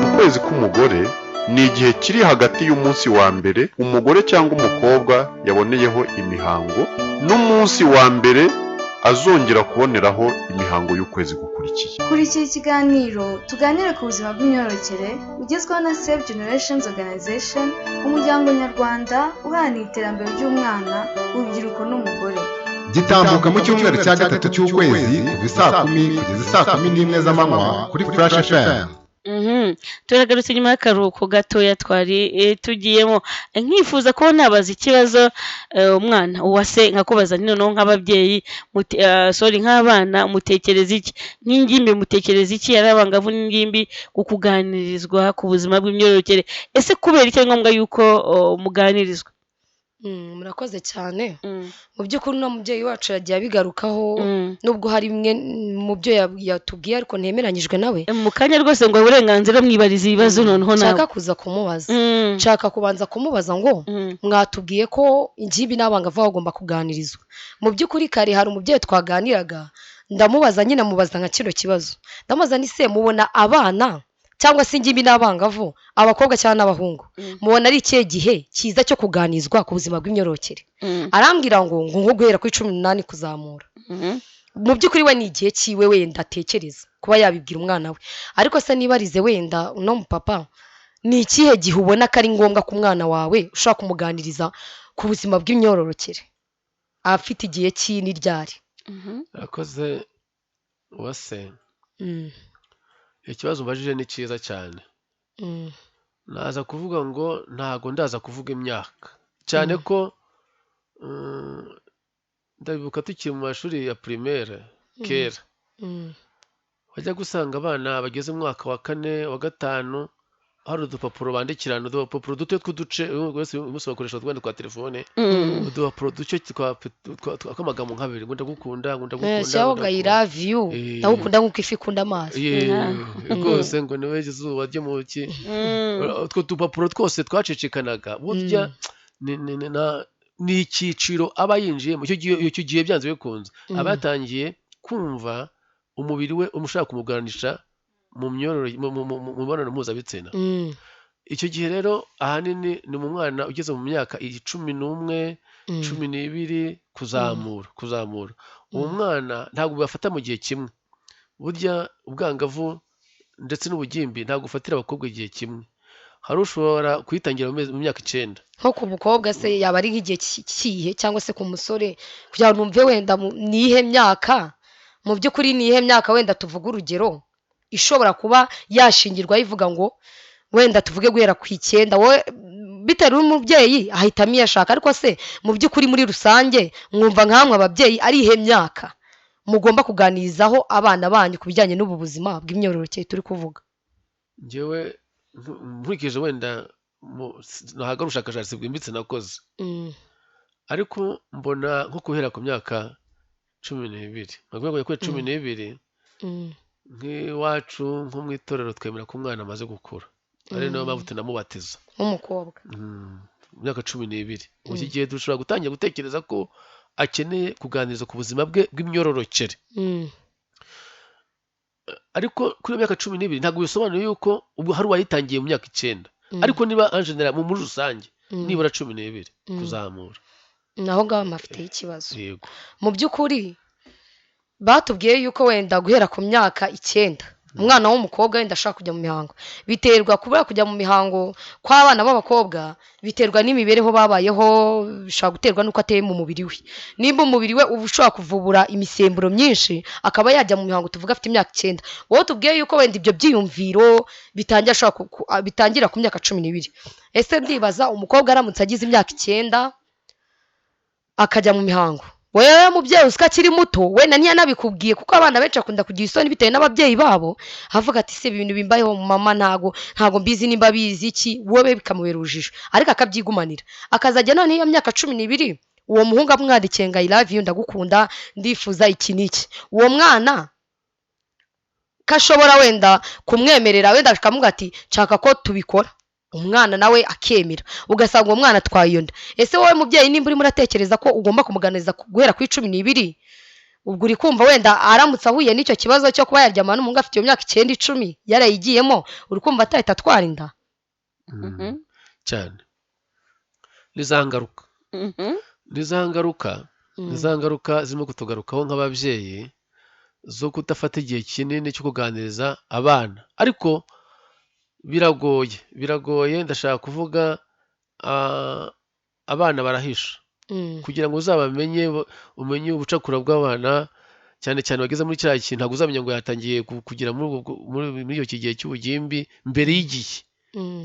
Ukwezi k'umugore ni igihe kiri hagati y'umunsi wa mbere umugore cyangwa umukobwa yaboneyeho imihango n'umunsi wa mbere azongera kuboneraho imihango y'ukwezi gukurikiye. Kurikira ikiganiro tuganire ku buzima bw'imyororokere ugezweho na Save Generations Organization, umuryango nyarwanda uharanira iterambere ry'umwana, urubyiruko n'umugore. Gitambuka mu cyumweru cya gatatu cy'ukwezi kuva isaa 10 kugeza isaa 11 z'amanywa kuri Flash FM. Turagarutse nyuma y'akaruhuko gatoya twari tugiyemo. Nkifuza ko nabaza ikibazo umwana Uwase, nkakubaza noneho nk'ababyeyi, sorry, nk'abana mutekereza iki, nk'ingimbi mutekereza iki, ari abangavu n'ingimbi, ku kuganirizwa ku buzima bw'imyororokere? Ese kubera iki ari ngombwa yuko muganirizwa? Murakoze cyane. Mu by'ukuri uno mubyeyi wacu yagiye abigarukaho, nubwo hari bimwe mu byo yatubwiye ariko ntemeranyijwe nawe. Mu kanya rwose ngo uburenganzira mwibariza ibibazo noneho nawe. Nshaka kuza kumubaza, nshaka kubanza kumubaza ngo mwatubwiye ko ingimbi n'abangavu bagomba kuganirizwa. Mu by'ukuri kare hari umubyeyi twaganiraga, ndamubaza nyine, mubaza nka kino kibazo, ndamubaza ni se mubona abana cyangwa se ingimbi n'abangavu, abakobwa cyangwa n'abahungu, mubona ari ikihe gihe cyiza cyo kuganizwa ku buzima bw'imyororokere? Arambwira ngo nko guhera kuri 18 kuzamura. Mu by'ukuri we ni igihe cyiwe wenda atekereza kuba yabibwira umwana we. Ariko se nibarize wenda uno mupapa, ni ikihe gihe ubona ko ari ngombwa ku mwana wawe ushobora kumuganiriza ku buzima bw'imyororokere afite igihe cy'i n'iryari? Akoze Uwase, ikibazo ubajije ni cyiza cyane. Naza kuvuga ngo ntago ndaza kuvuga imyaka cyane, ko ndabibuka tukiri mu mashuri ya primaire kera, wajya gusanga abana bageze mu mwaka wa 4 wa 5 hari udupapuro bandikirana, udupapuro duto tw'uduce, uyu munsi bakoresha utwenda twa telefone, udupapuro duce tw'amagambo nk'abiri, ngo ndagukunda, ngo ndagukunda, cyangwa I love you, ndagukunda nk'uko ifi ikunda amazi rwose, ngo niwe izuba ryo mu ki. Utwo dupapuro twose twacicikanaga. Burya ni icyiciro aba yinjiyemo icyo gihe, byanze bikunze aba yatangiye kumva umubiri we umushaka kumuganisha mu mibonano mpuzabitsina. Icyo gihe rero ahanini ni mu mwana ugeze mu myaka 11, 12 kuzamura. Uwo mwana ntabwo bafata mu gihe kimwe. Burya ubwangavu ndetse n'ubugimbi ntabwo ufatira abakobwa igihe kimwe. Hari ushobora kuyitangira mu myaka 9. Nko ku mukobwa se yaba ari nk'igihe kihe, cyangwa se ku musore, kugira ngo numve wenda nihe myaka, mu by'ukuri nihe myaka wenda tuvuga urugero ishobora kuba yashingirwa ivuga ngo wenda tuvuge guhera ku 9, wowe bitewe n'umubyeyi ahitamo iyo ashaka. Ariko se mu by'ukuri muri rusange mwumva nkamwe ababyeyi ari ihe myaka mugomba kuganirizaho abana banyu ku bijyanye n'ubu buzima bw'imyororokere turi kuvuga? Njyewe nkurikije wenda ntabwo ari ubushakashatsi bwimbitse nakoze, ariko mbona nko guhera ku myaka 12, nka kuri 12 nk'iwacu nko mu itorero twemera ko umwana amaze gukura, ari nayo mpamvu tunamubatiza nk'umukobwa mu myaka 12. Iki gihe dushobora gutangira gutekereza ko akeneye kuganiriza ku buzima bwe bw'imyororokere. Ariko kuri iyo myaka 12 ntabwo bisobanuye yuko ubu hari uwayitangiye mu myaka 9, ariko niba en general muri rusange nibura 12 kuzamura. Naho ngaho mpafiteho ikibazo. Mu by'ukuri batubwiye yuko wenda guhera ku myaka 9 umwana w'umukobwa wenda ashaka kujya mu mihango, biterwa kubura kujya mu mihango kw'abana b'abakobwa biterwa n'imibereho babayeho, bishobora guterwa n'uko ateye mu mubiri we. Nimba umubiri we uba ushobora kuvubura imisemburo myinshi akaba yajya mu mihango tuvuga afite imyaka 9, wowe tubwiye yuko wenda ibyo byiyumviro bitangira ku myaka 12. Ese ndibaza umukobwa aramutse agize imyaka 9 akajya mu mihango, wewe mubyeyi usika akiri muto wenda ntiyanabikubwiye, kuko abana benshi akunda kugira isoni bitewe n'ababyeyi babo, avuga ati se ibintu bimbayeho mama ntago mbizi nimba bizi iki, wowe bikamubera urujijo, ariko akabyigumanira akazajya none iyo myaka 12 uwo muhungu amwandikiye ngo I love you, ndagukunda, ndifuza iki n'iki, uwo mwana kashobora wenda kumwemerera, wenda akamubwira ati nshaka ko tubikora, umwana nawe akemera, ugasanga uwo mwana atwaye iyo nda. Ese wowe mubyeyi nimba urimo uratekereza ko ugomba kumuganiriza guhera kuri 12, ubwo uri kumva wenda aramutse ahuye n'icyo kibazo cyo kuba yaryamana n'umuhungu afite iyo myaka 9, 10 yarayigiyemo, uri kumva atahita atwara inda? Cyane. Ni za ngaruka. Ni za ngaruka Ni za ngaruka zirimo kutugarukaho nk'ababyeyi zo kudafata igihe kinini cyo kuganiriza abana, ariko biragoye, biragoye. Ndashaka kuvuga abana barahisha kugira ngo uzabamenye, umenye ubucakura bw'abana, cyane cyane bageze muri kiriya kintu, ntabwo uzamenya ngo yatangiye kugera muri icyo gihe cy'ubugimbi mbere y'igihe.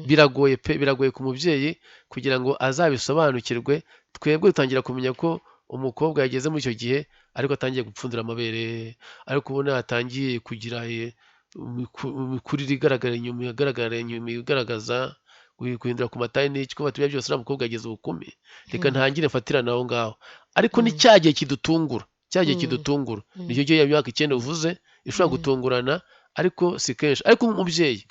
Biragoye pe, biragoye ku mubyeyi kugira ngo azabisobanukirwe. Twebwe dutangira kumenya ko umukobwa yageze muri icyo gihe ariko atangiye gupfundura amabere, ariko ubona yatangiye kugira imikurire igaragara inyuma, igaragara inyuma, igaragaza guhindura ku matayi n'iki, kuba tubya byose uriya mukobwa yageze ubukumi, reka ntangire mfatirane aho ngaho. Ariko ni cya gihe kidutungura, cya gihe kidutungura nicyo gihe ya myaka 9 uvuze ishobora gutungurana, ariko si kenshi. Ariko umubyeyi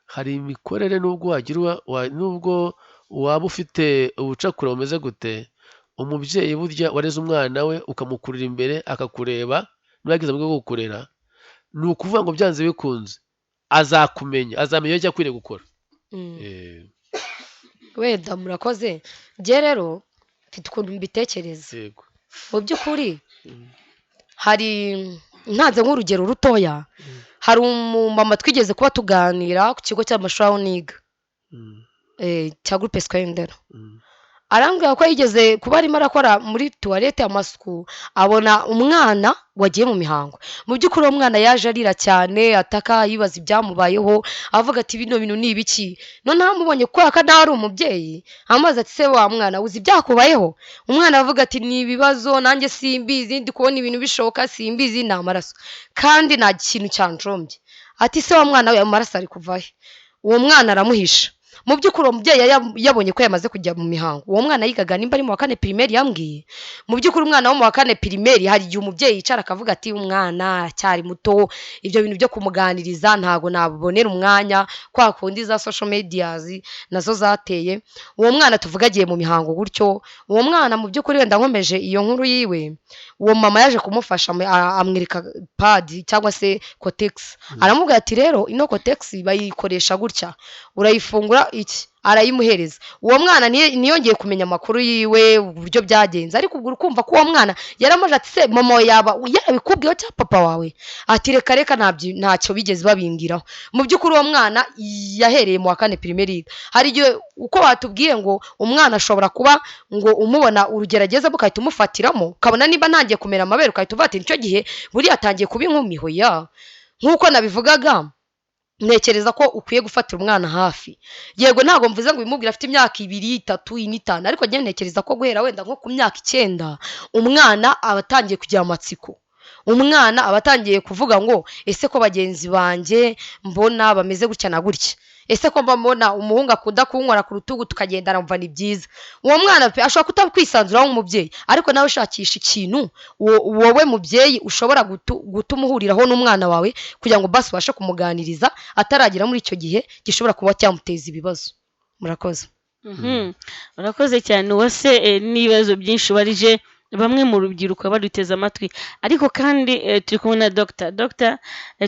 hari imikorere, nubwo wagira nubwo waba ufite ubucakura bumeze gute, umubyeyi burya wareze umwana we ukamukurira imbere akakureba, niba yagize amahirwe yo kukurera, ni ukuvuga ngo byanze bikunze azakumenya, azamenya icyo akwiriye gukora. Wenda murakoze. Njye rero mfite ukuntu mbitekereza. Yego. Mu by'ukuri hari, ntanze nk'urugero rutoya, hari umumama twigeze kuba tuganira ku kigo cy'amashuri aho niga, cya Groupe Scolaire Ndera. Arambwira ko yigeze kuba arimo arakora muri tuwarete amasuku, abona umwana wagiye mu mihango. Mu by'ukuri uwo mwana yaje arira cyane, ataka, yibaza ibyamubayeho, avuga ati bino bintu ni ibiki. Noneho amubonye kubera ko nawe ari umubyeyi, amubaza ati se wa mwana uzi ibyakubayeho? Umwana avuga ati ni ibibazo, nanjye simbizi, ndi kubona ibintu bishoboka, simbizi, ni amaraso kandi nta kintu cyanjombye. Ati se wa mwana we amaraso ari kuva he? Uwo mwana aramuhisha. Mu by'ukuri uwo mubyeyi yabonye ko yamaze kujya mu mihango. Uwo mwana yigaga nimba ari mu wa 4 pirimeri yambwiye. Mu by'ukuri umwana wo mu wa 4 pirimeri hari igihe umubyeyi yicara akavuga ati umwana aracyari muto, ibyo bintu byo kumuganiriza ntago nabonera umwanya, kwa kundi za social medias nazo zateye. Uwo mwana tuvuga agiye mu mihango gutyo, uwo mwana mu by'ukuri wenda nkomeje iyo nkuru yiwe, uwo mama yaje kumufasha amwereka pad cyangwa se kotex. Aramubwira ati rero ino kotex bayikoresha gutya, urayifungura iki, arayimuhereza. Uwo mwana ntiyongeye kumenya amakuru yiwe uburyo byagenze, ariko ubwo ukumva ko uwo mwana yaramaje ati se mama wawe yaba yarabikubwiyeho cyangwa papa wawe? Ati reka reka, ntacyo bigeze babingiraho. Mu by'ukuri uwo mwana yahereye mu wa 4 pirimeri. Hari igihe uko batubwiye ngo umwana ashobora kuba ngo umubona urugero agezemo ugahita umufatiramo, ukabona niba ntangiye kumera amabere ugahita uvuga ati nicyo gihe buriya atangiye kuba inkumi. Hoya, nk'uko nabivugaga, ntekereza ko ukwiye gufatira umwana hafi. Yego ntabwo mvuze ngo ubimubwire afite imyaka 2, 3, 4, 5, ariko njye ntekereza ko guhera wenda nko ku myaka 9 umwana aba atangiye kugira amatsiko. Umwana aba atangiye kuvuga ngo ese ko bagenzi banjye mbona bameze gutya na gutya, ese ko mba mbona umuhungu akunda kunkora ku rutugu tukagendana mva ni byiza. Uwo mwana pe ashobora kutakwisanzuraho nk'umubyeyi, ariko nawe ushakisha ikintu wowe mubyeyi ushobora gutuma uhuriraho n'umwana wawe kugira ngo basi ubashe kumuganiriza ataragera muri icyo gihe gishobora kuba cyamuteza ibibazo. Murakoze. Urakoze cyane Uwase, n'ibibazo byinshi ubarije bamwe mu rubyiruko baduteze amatwi. Ariko kandi turi kumwe na Dr. Dr.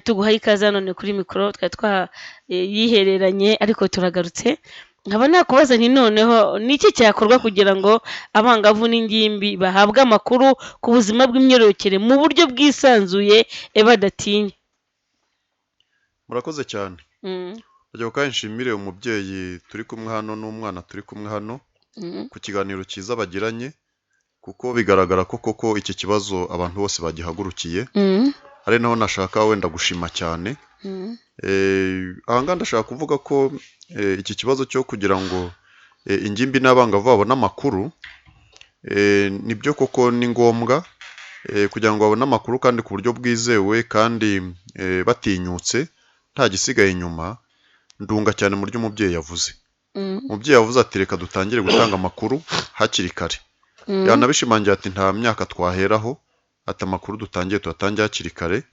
Tuguhaye ikaze none kuri mikoro, twari twayihereranye ariko turagarutse. Nkaba nakubaza nti noneho ni iki cyakorwa kugira ngo abangavu n'ingimbi bahabwe amakuru ku buzima bw'imyororokere mu buryo bwisanzuye badatinya? Murakoze cyane. Ndagira kandi nshimire umubyeyi turi kumwe hano n'umwana turi kumwe hano ku kiganiro cyiza bagiranye, kuko bigaragara ko koko iki kibazo abantu bose bagihagurukiye. Ari naho nashaka wenda gushima cyane. Aha ngaha ndashaka kuvuga ko iki kibazo cyo kugira ngo ingimbi n'abangavu babone amakuru, nibyo koko ni ngombwa kugira ngo babone amakuru kandi ku buryo bwizewe kandi batinyutse, nta gisigaye inyuma. Ndunga cyane mu byo umubyeyi yavuze. Umubyeyi yavuze ati reka dutangire gutanga amakuru hakiri kare. Yanabishimangira ati nta myaka twaheraho, ati amakuru dutangiye tuyatange hakiri kare.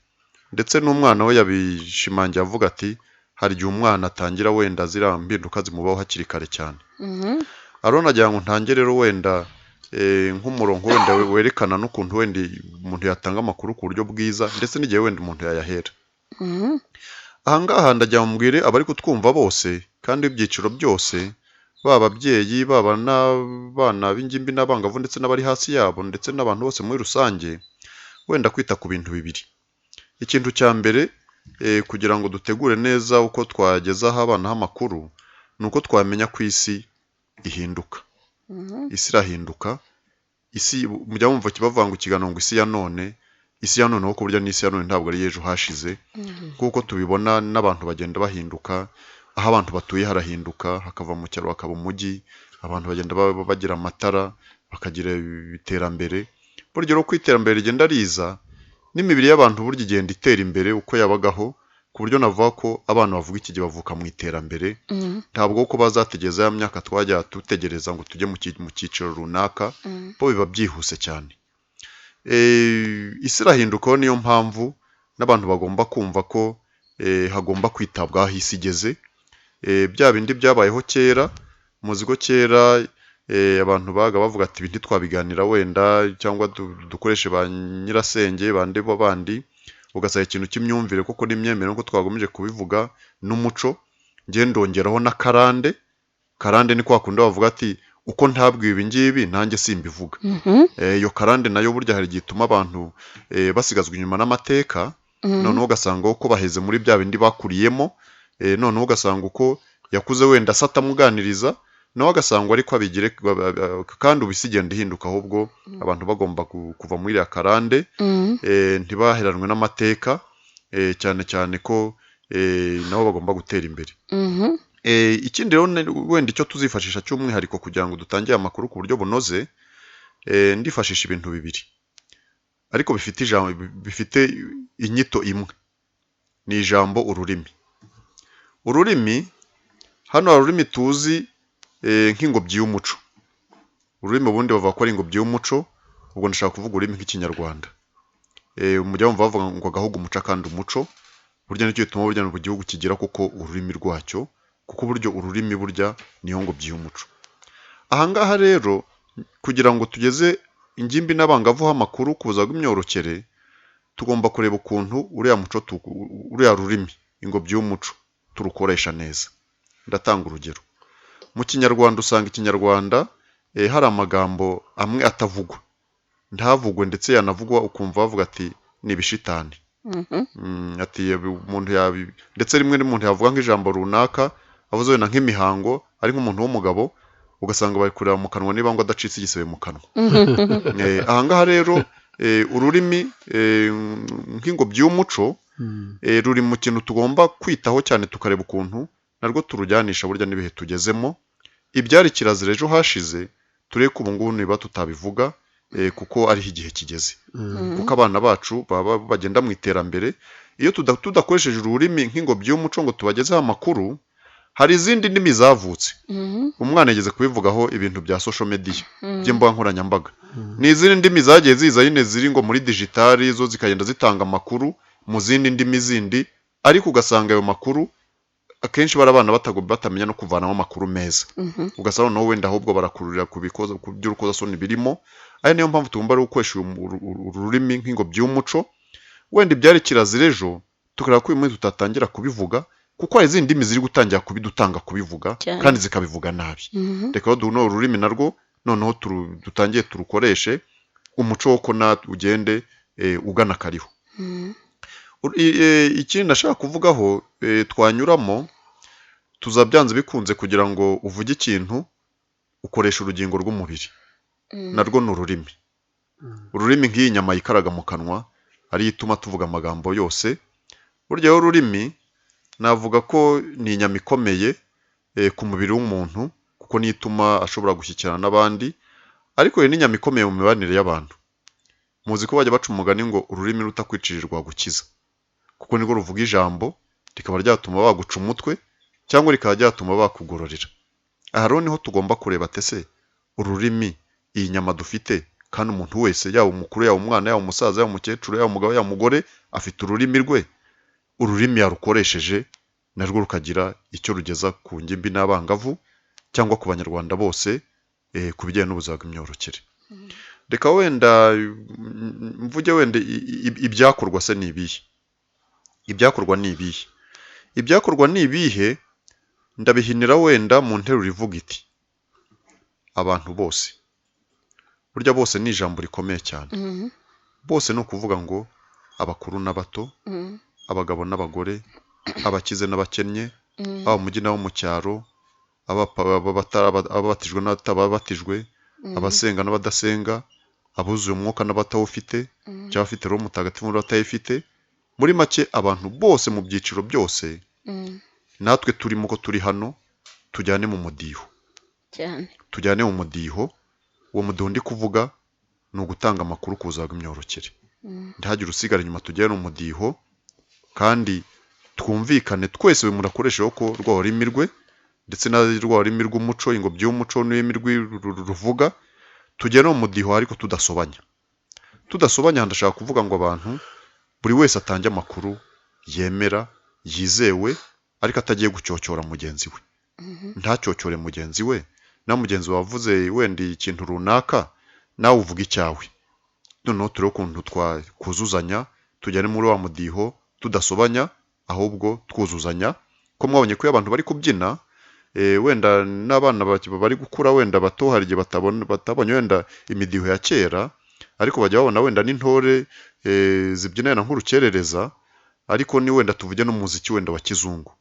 Ndetse n'umwana we yabishimangiye avuga ati hari igihe umwana atangira wenda ziriya mpinduka zimubaho hakiri kare cyane. Ariko nagira ngo ntange rero wenda nk'umurongo wenda werekana n'ukuntu wenda umuntu yatanga amakuru ku buryo bwiza, ndetse n'igihe wenda umuntu yayahera. Aha ngaha ndagira ngo mbwire abari kutwumva bose kandi ibyiciro byose baba ababyeyi, baba n'abana b'ingimbi n'abangavu ndetse n'abari hasi yabo ndetse n'abantu bose muri rusange, wenda kwita ku bintu bibiri. Ikintu cya mbere, kugira ngo dutegure neza uko twagezaho abana amakuru, ni uko twamenya ko isi ihinduka. Isi irahinduka, isi mujya mumva bavuga ngo ikiganiro ngo isi ya none, isi ya none kuko burya n'isi ya none ntabwo ari ejo hashize, kuko tubibona n'abantu bagenda bahinduka, aho abantu batuye harahinduka, hakava mu cyaro hakaba umujyi, abantu bagenda bagira amatara, bakagira iterambere. Burya rero uko iterambere rigenda riza, n'imibiri y'abantu burya igenda itera imbere uko yabagaho, ku buryo navuga ko abana bavuga iki gihe bavuka mu iterambere, ntabwo ko bazategereza ya myaka twajya dutegereza ngo tujye mu cyiciro runaka, bo biba byihuse cyane. Isi irahinduka, niyo mpamvu n'abantu bagomba kumva ko hagomba kwitabwaho aho isi igeze. Bya bindi byabayeho kera, muzi ko kera abantu baga bavuga ati ibi ntitwabiganira wenda, cyangwa dukoreshe ba nyirasenge bande bo bandi, ugasanga ikintu cy'imyumvire kuko n'imyemerere nk'uko twagomeje kubivuga n'umuco. Njye ndongeraho na karande. Karande ni kwa kundi bavuga ati uko ntabwiwe ibi ngibi nanjye simbivuga. Iyo karande nayo burya hari igihe ituma abantu basigazwa inyuma n'amateka, noneho ugasanga uko baheze muri bya bindi bakuriyemo, noneho ugasanga uko yakuze wenda se atamuganiriza, nawe agasanga ariko abigire, kandi ubu isi igenda ihinduka, ahubwo abantu bagomba kuva muri iriya karande, ntibaheranwe n'amateka, cyane cyane ko nabo bagomba gutera imbere. Ikindi rero wenda icyo tuzifashisha cy'umwihariko kugira ngo dutangire amakuru ku buryo bunoze, ndifashisha ibintu bibiri ariko bifite ijambo, bifite inyito imwe, ni ijambo ururimi. Ururimi hano hari ururimi tuzi nk'ingobyi y'umuco. Ururimi ubundi bavuga ko ari ingobyi y'umuco, ubwo ndashaka kuvuga ururimi nk'Ikinyarwanda. Mujya mumva bavuga ngo agahugu umuco akandi umuco, burya nicyo gituma burya mu gihugu kigira kuko ururimi rwacyo, kuko buryo ururimi burya niyo ngobyi y'umuco. Aha ngaha rero kugira ngo tugeze ingimbi n'abangavu amakuru ku buzima bw'imyororokere, tugomba kureba ukuntu uriya muco, uriya rurimi ingobyi y'umuco turukoresha neza. Ndatanga urugero. Mu Kinyarwanda usanga Ikinyarwanda hari amagambo amwe atavugwa, ntavugwe, ndetse yanavugwa ukumva bavuga ati ni ibishitani. Ati umuntu ndetse rimwe n'umuntu yavuga nk'ijambo runaka avuze wenda nk'imihango, ari nk'umuntu w'umugabo, ugasanga bari kureba mu kanwa niba ngo adacitse igisebe mu kanwa. Aha ngaha rero ururimi nk'ingobyi y'umuco ruri mu kintu tugomba kwitaho cyane, tukareba ukuntu narwo turujyanisha burya n'ibihe tugezemo. Ibyari kirazira ejo hashize turebe ko ubu ngubu niba tutabivuga, kuko ariho igihe kigeze. Kuko abana bacu baba bagenda mu iterambere, iyo tudakoresheje ururimi nk'ingobyi y'umuco ngo tubagezeho amakuru, hari izindi ndimi zavutse. Umwana yageze kubivugaho ibintu bya social media by'imbuga nkoranyambaga, ni izindi ndimi zagiye ziza nyine ziri ngo muri digitali, zo zikagenda zitanga amakuru mu zindi ndimi zindi, ariko ugasanga ayo makuru akenshi bari abana batamenya no kuvanamo amakuru meza. Ugasanga noneho wenda ahubwo barakururira ku by'urukozasoni birimo. Ari niyo mpamvu tugomba gukoresha ururimi nk'ingobyi y'umuco. Wenda ibyari kirazira ejo tukareba ko uyu munsi tutatangira kubivuga, kuko hari izindi ndimi ziri gutangira kubidutanga kubivuga kandi zikabivuga nabi. Reka rero ururimi narwo noneho dutangiye turukoreshe, umuco wo ko ugende ugana kariho. Ikindi nashaka kuvugaho twanyuramo, tuzabyanze bikunze kugira ngo uvuge ikintu ukoresha urugingo rw'umubiri, narwo ni ururimi. Ururimi nk'iyi nyama yikaraga mu kanwa ariyo ituma tuvuga amagambo yose. Burya ururimi navuga ko ni inyama ikomeye ku mubiri w'umuntu, kuko niyo ituma ashobora gushyikirana n'abandi, ariko ni n'inyama ikomeye mu mibanire y'abantu. Muzi ko bajya baca umugani ngo ururimi rutakwicira rwagukiza, kuko nirwo ruvuga ijambo rikaba ryatuma baguca umutwe cyangwa rikaba ryatuma bakugororera. Aha rero niho tugomba kureba tese ururimi, iyi nyama dufite, kandi umuntu wese yaba umukuru, yaba umwana, yaba umusaza, yaba umukecuru, yaba umugabo, yaba umugore, afite ururimi rwe. Ururimi yarukoresheje narwo rukagira icyo rugeza ku ngimbi n'abangavu cyangwa ku banyarwanda bose ku bijyanye n'ubuzima bw'imyororokere. Reka wenda mvuge wenda ibyakorwa se ni ibihe? Ibyakorwa ni ibihe? Ibyakorwa ni ibihe? Ndabihinira wenda mu nteruro ivuga iti Abantu bose, burya bose ni ijambo rikomeye cyane. Bose ni ukuvuga ngo abakuru n'abato, abagabo n'abagore, abakize n'abakennye, abo mu mujyi n'abo mu cyaro, ababatijwe n'abatabatijwe, abasenga n'abadasenga, abuzuye umwuka n'abatawufite, cyangwa abafite Roho Mutagatifu n'abatayifite. Muri make abantu bose mu byiciro byose, natwe turimo ko turi hano, tujyane mu mudiho cyane. Tujyane mu mudiho. Uwo mudiho ndi kuvuga ni ugutanga amakuru ku buzima bw'imyororokere, ntihagire usigara inyuma. Tujyane mu mudiho kandi twumvikane twese, buri muntu akoresheho ko rwa rurimi rwe ndetse na rwa rurimi rw'umuco, ingobyi y'umuco n'ururimi ruvuga. Tujyane mu mudiho ariko tudasobanya. Tudasobanya ndashaka kuvuga ngo abantu buri wese atange amakuru yemera yizewe, ariko atagiye gucyocyora mugenzi we. Ntacyocyore mugenzi we, na mugenzi wavuze wenda ikintu runaka, nawe uvuga icyawe. Noneho turebe ukuntu twakuzuzanya, tujyane muri wa mudiho tudasobanya, ahubwo twuzuzanya. Ko mwabonye ko iyo abantu bari kubyina, wenda n'abana bari gukura wenda bato, hari igihe batabonye wenda imidiho ya kera, ariko bajya babona wenda n'intore zibyina nk'urukerereza. Ariko ni wenda tuvuge n'umuziki wenda wa kizungu,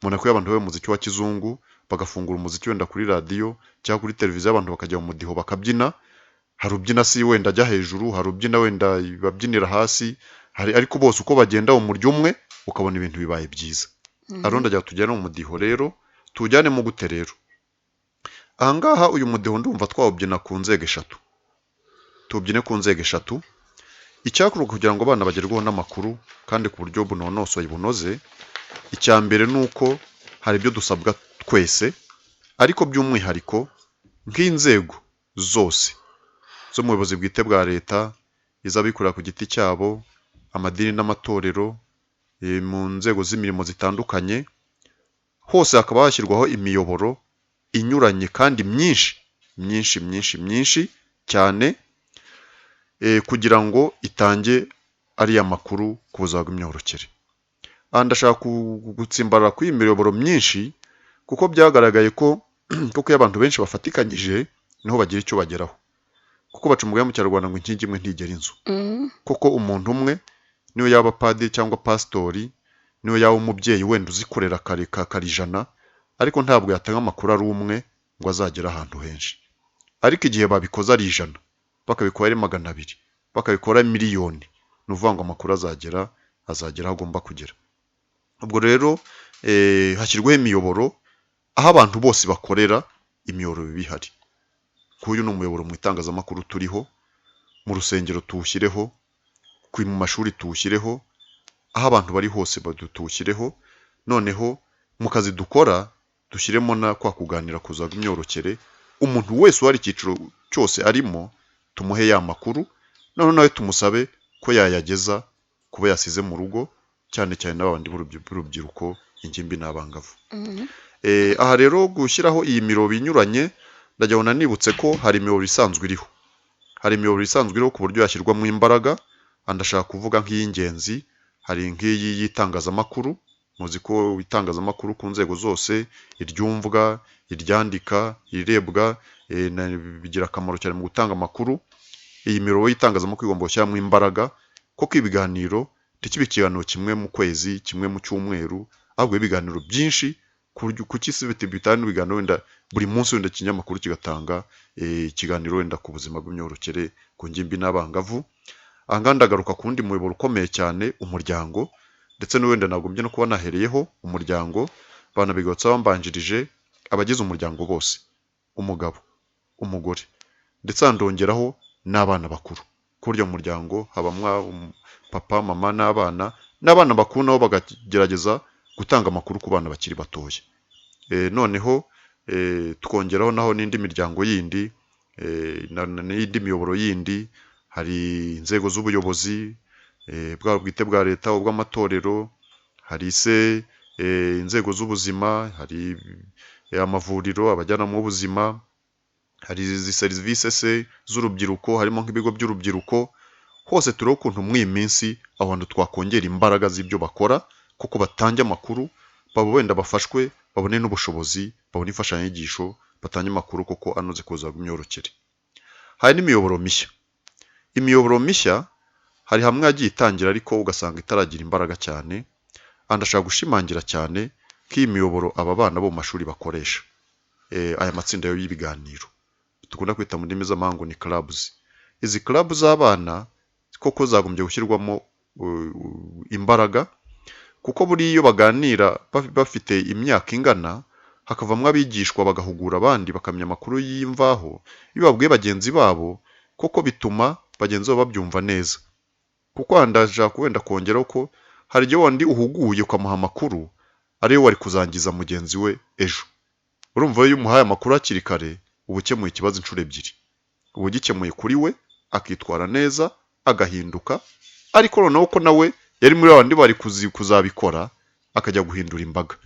mubona ko iyo abantu bari mu muziki wa kizungu bagafungura umuziki wenda kuri radiyo cyangwa kuri televiziyo, abantu bakajya mu mudiho bakabyina. Hari ubyina si wenda ajya hejuru, hari ubyina wenda babyinira hasi, hari ariko bose uko bagenda mu muryo umwe ukabona ibintu bibaye byiza. Arundi ajya tujyane mu mudiho rero, tuwujyane mu gute rero? Aha ngaha uyu mudiho ndumva twawubyina ku nzego eshatu. Tuwubyine ku nzego eshatu. Icyakorwa kugira ngo abana bagerweho n'amakuru kandi ku buryo bunonosoye bunoze, icya mbere ni uko hari ibyo dusabwa twese, ariko by'umwihariko nk'inzego zose zo mu buyobozi bwite bwa leta, iz'abikorera ku giti cyabo, amadini n'amatorero, mu nzego z'imirimo zitandukanye, hose hakaba hashyirwaho imiyoboro inyuranye kandi myinshi myinshi myinshi myinshi cyane, kugira ngo itange ariya makuru ku buzima bw'imyororokere. Aha ndashaka gutsimbarara kuri iyi miyoboro myinshi, kuko byagaragaye ko kuko iyo abantu benshi bafatikanyije niho bagira icyo bageraho. Kuko baca umugani mu Kinyarwanda ngo inkingi imwe ntigera inzu. Kuko umuntu umwe niyo yaba padiri cyangwa pasitori, niyo yaba umubyeyi wenda uzikorera karijana, ariko ntabwo yatanga amakuru ari umwe ngo azagere ahantu henshi. Ariko igihe babikoze ari 100, bakabikora ari 200, bakabikora miliyoni, ni ukuvuga ngo amakuru azagera aho agomba kugera. Ubwo rero hashyirwaho imiyoboro aho abantu bose bakorera, imiyoboro iba ihari. Nk'uyu ni umuyoboro mu itangazamakuru turiho, mu rusengero tuwushyireho, mu mashuri tuwushyireho, aho abantu bari hose tuwushyireho. Noneho mu kazi dukora dushyiremo na kwa kuganira ku buzima bw'imyororokere, umuntu wese uhari icyiciro cyose arimo tumuhe ya makuru, noneho nawe tumusabe ko yayageza kuba yasize mu rugo, cyane cyane n'abandi b'urubyiruko, ingimbi n'abangavu. Aha rero gushyiraho iyi mirongo inyuranye, ndagira ngo nanibutse ko hari imiyoboro isanzwe iriho. Hari imiyoboro isanzwe iriho ku buryo yashyirwamo imbaraga. Ndashaka kuvuga nk'iy'ingenzi, hari nk'iyi y'itangazamakuru. Muzi ko itangazamakuru ku nzego zose, iryumvwa, iryandika, irirebwa, bigira akamaro cyane mu gutanga amakuru. Iyi miyoboro y'itangazamakuru igomba gushyiramo imbaraga, kuko ibiganiro ntikibe ikiganiro kimwe mu kwezi, kimwe mu cyumweru, ahubwo ibiganiro byinshi. Kuki se bitari n'ibiganiro wenda buri munsi, wenda ikinyamakuru kigatanga ikiganiro wenda ku buzima bw'imyororokere ku ngimbi n'abangavu. Aha ngaha ndagaruka ku wundi muyoboro ukomeye cyane, umuryango, ndetse n'uwenda nagombye no kuba nahereyeho umuryango. Banabigarutseho bambanjirije, abagize umuryango bose, umugabo, umugore, ndetse handongeraho n'abana bakuru. Ku buryo mu muryango habamo papa, mama n'abana, n'abana bakuru nabo bakagerageza gutanga amakuru ku bana bakiri batoya. Noneho twongeraho naho n'indi miryango yindi, n'indi miyoboro yindi. Hari inzego z'ubuyobozi bwaba bwite bwa leta, ubw'amatorero, hari se inzego z'ubuzima, hari amavuriro, abajyanama b'ubuzima, hari izi serivisi se z'urubyiruko, harimo nk'ibigo by'urubyiruko. Hose turebe ukuntu muri iyi minsi abantu twakongera imbaraga z'ibyo bakora, kuko batange amakuru, baba wenda bafashwe, babone n'ubushobozi, babone imfashanyigisho batange amakuru koko anoze ku buzima bw'imyororokere. Hari n'imiyoboro mishya. Imiyoboro mishya hari hamwe yagiye itangira ariko ugasanga itaragira imbaraga cyane. Aha ndashaka gushimangira cyane ko iyi miyoboro aba bana bo mu mashuri bakoresha, aya matsinda y'ibiganiro dukunda kwita mu ndimi z'amahanga ni clubs. Izi club z'abana koko zagombye gushyirwamo imbaraga, kuko buriya iyo baganira bafite imyaka ingana, hakavamo abigishwa bagahugura abandi bakamenya amakuru y'imvaho, iyo babwiye bagenzi babo koko bituma bagenzi babo babyumva neza. Kuko aha ndashaka wenda kongeraho ko hari igihe wundi uhuguye ukamuha amakuru ariyo wari kuzangiza mugenzi we ejo. Urumva iyo umuhaye amakuru hakiri kare uba ukemuye ikibazo inshuro ebyiri. Uba ugikemuye kuri we akitwara neza agahinduka, ariko noneho ko nawe yari muri babandi bari kuzabikora akajya guhindura imbaga.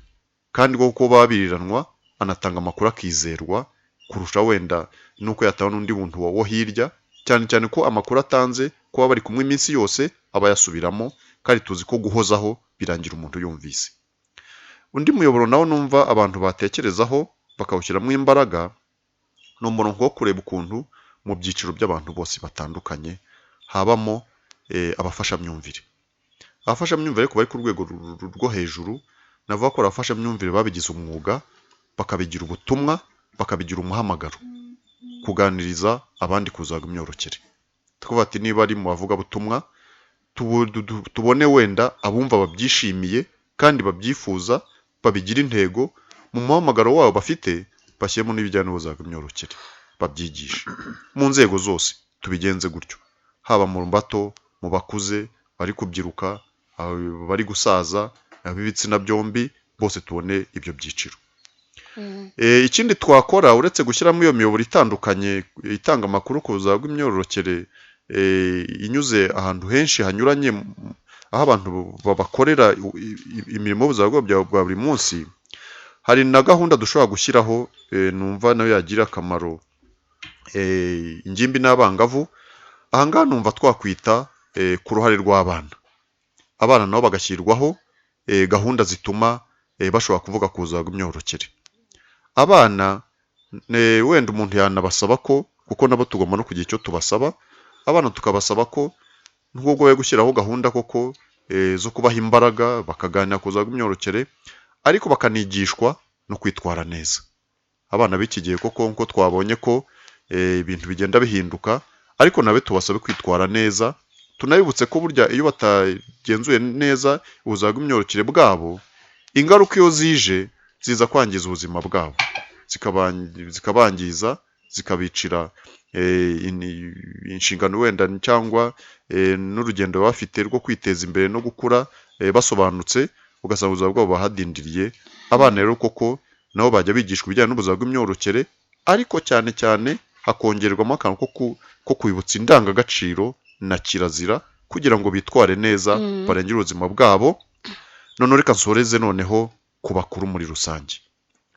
Kandi koko baba biriranwa anatanga amakuru akizerwa kurusha wenda nuko yatanga n'undi muntu wo hirya, cyane cyane ko amakuru atanze kuba bari kumwe iminsi yose aba yasubiramo, kandi tuzi ko guhozaho birangira umuntu yumvise. Undi muyoboro nawo numva abantu batekerezaho bakawushyiramo imbaraga ni umurongo wo kureba ukuntu mu byiciro by'abantu bose batandukanye habamo abafashamyumvire. Abafashamyumvire ariko bari ku rwego rwo hejuru, navuga ko abafashamyumvire babigize umwuga, bakabigira ubutumwa, bakabigira umuhamagaro, kuganiriza abandi ku buzima bw'imyororokere. Tukavuga ati niba ari mu bavugabutumwa, tubone wenda abumva babyishimiye kandi babyifuza, babigira intego mu muhamagaro wabo bafite, bashyiremo n'ibijyanye n'ubuzima bw'imyororokere, babyigishe mu nzego zose. Tubigenze gutyo, haba mu bato, mu bakuze, bari kubyiruka, bari gusaza, ab'ibitsina byombi, bose tubone ibyo byiciro. Ikindi twakora uretse gushyiramo iyo miyoboro itandukanye itanga amakuru ku buzima bw'imyororokere, inyuze ahantu henshi hanyuranye aho abantu babakorera imirimo y'ubuzima bwabo bwa buri munsi, hari na gahunda dushobora gushyiraho numva nayo yagira akamaro ingimbi n'abangavu. Aha ngaha numva twakwita ku ruhare rw'abana. Abana nabo bagashyirwaho gahunda zituma bashobora kuvuga ku buzima bw'imyororokere. Abana wenda umuntu yanabasaba ko, kuko nabo tugomba no kugira icyo tubasaba, abana tukabasaba ko nubwo bari gushyiraho gahunda koko zo kubaha imbaraga bakaganira ku buzima bw'imyororokere, ariko bakanigishwa no kwitwara neza. Abana b'iki gihe koko nkuko twabonye ko ibintu bigenda bihinduka, ariko nabe tubasabe kwitwara neza, tunabibutse ko burya iyo batagenzuye neza ubuzima bw'imyororokere bwabo, ingaruka iyo zije ziza kwangiza ubuzima bwabo, zikabangiza, zikabicira inshingano wenda cyangwa n'urugendo bafite rwo kwiteza imbere no gukura basobanutse, ugasanga ubuzima bwabo bahadindiriye. Abana rero koko nabo bajya bigishwa ibijyanye n'ubuzima bw'imyororokere, ariko cyane cyane hakongerwamo akantu ko kwibutsa indangagaciro na kirazira kugira ngo bitware neza, barengere ubuzima bwabo. None reka nsoreze noneho ku bakuru muri rusange.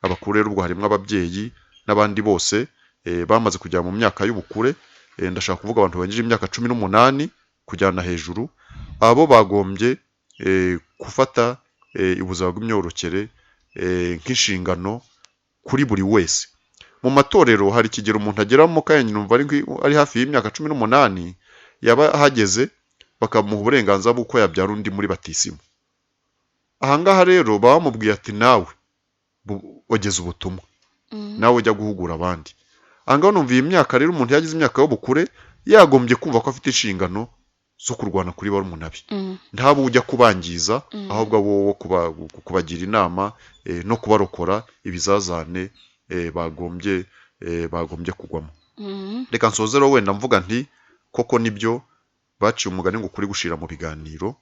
Abakuru rero ubwo harimo ababyeyi n'abandi bose bamaze kujya mu myaka y'ubukure, ndashaka kuvuga abantu barengeje imyaka 18 kujyana hejuru, abo bagombye gufata ubuzima bw'imyororokere nk'inshingano kuri buri wese. Mu matorero hari ikigero umuntu ageramo kandi numva ari hafi y'imyaka 18, yaba ahageze bakamuha uburenganzira bw'uko yabyara undi muri batisimu. Aha ngaha rero baba bamubwiye ati nawe wageze ubutumwa, nawe ujya guhugura abandi. Aha ngaha numva iyi myaka rero umuntu yagize imyaka y'ubukure yagombye kumva ko afite inshingano zo kurwana kuri barumuna be, ntabwo ujya kubangiza, ahubwo wowe kubagira inama no kubarokora ibizazane bagombye kugwamo. Reka nsoze rero wenda mvuga nti koko nibyo baciye umugani ngo ukuri gushira mu biganiro.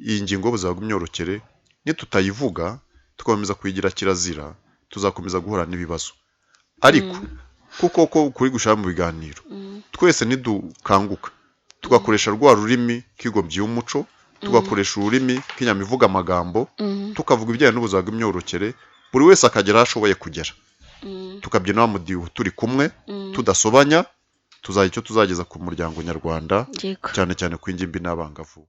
Iyi ngingo y'ubuzima bw'imyororokere nitutayivuga tugakomeza kuyigira kirazira, tuzakomeza guhura n'ibibazo. Ariko kuko ko ukuri gushira mu biganiro, twese nidukanguka tugakoresha rwa rurimi k'ingobyi y'umuco, tugakoresha ururimi k'inyamivuga amagambo, tukavuga ibijyanye n'ubuzima bw'imyororokere, buri wese akagera aho ashoboye kugera, tukabyina wa mudiho turi kumwe, tudasobanya, tuzagira icyo tuzageza ku muryango nyarwanda, cyane cyane ku ingimbi n'abangavu.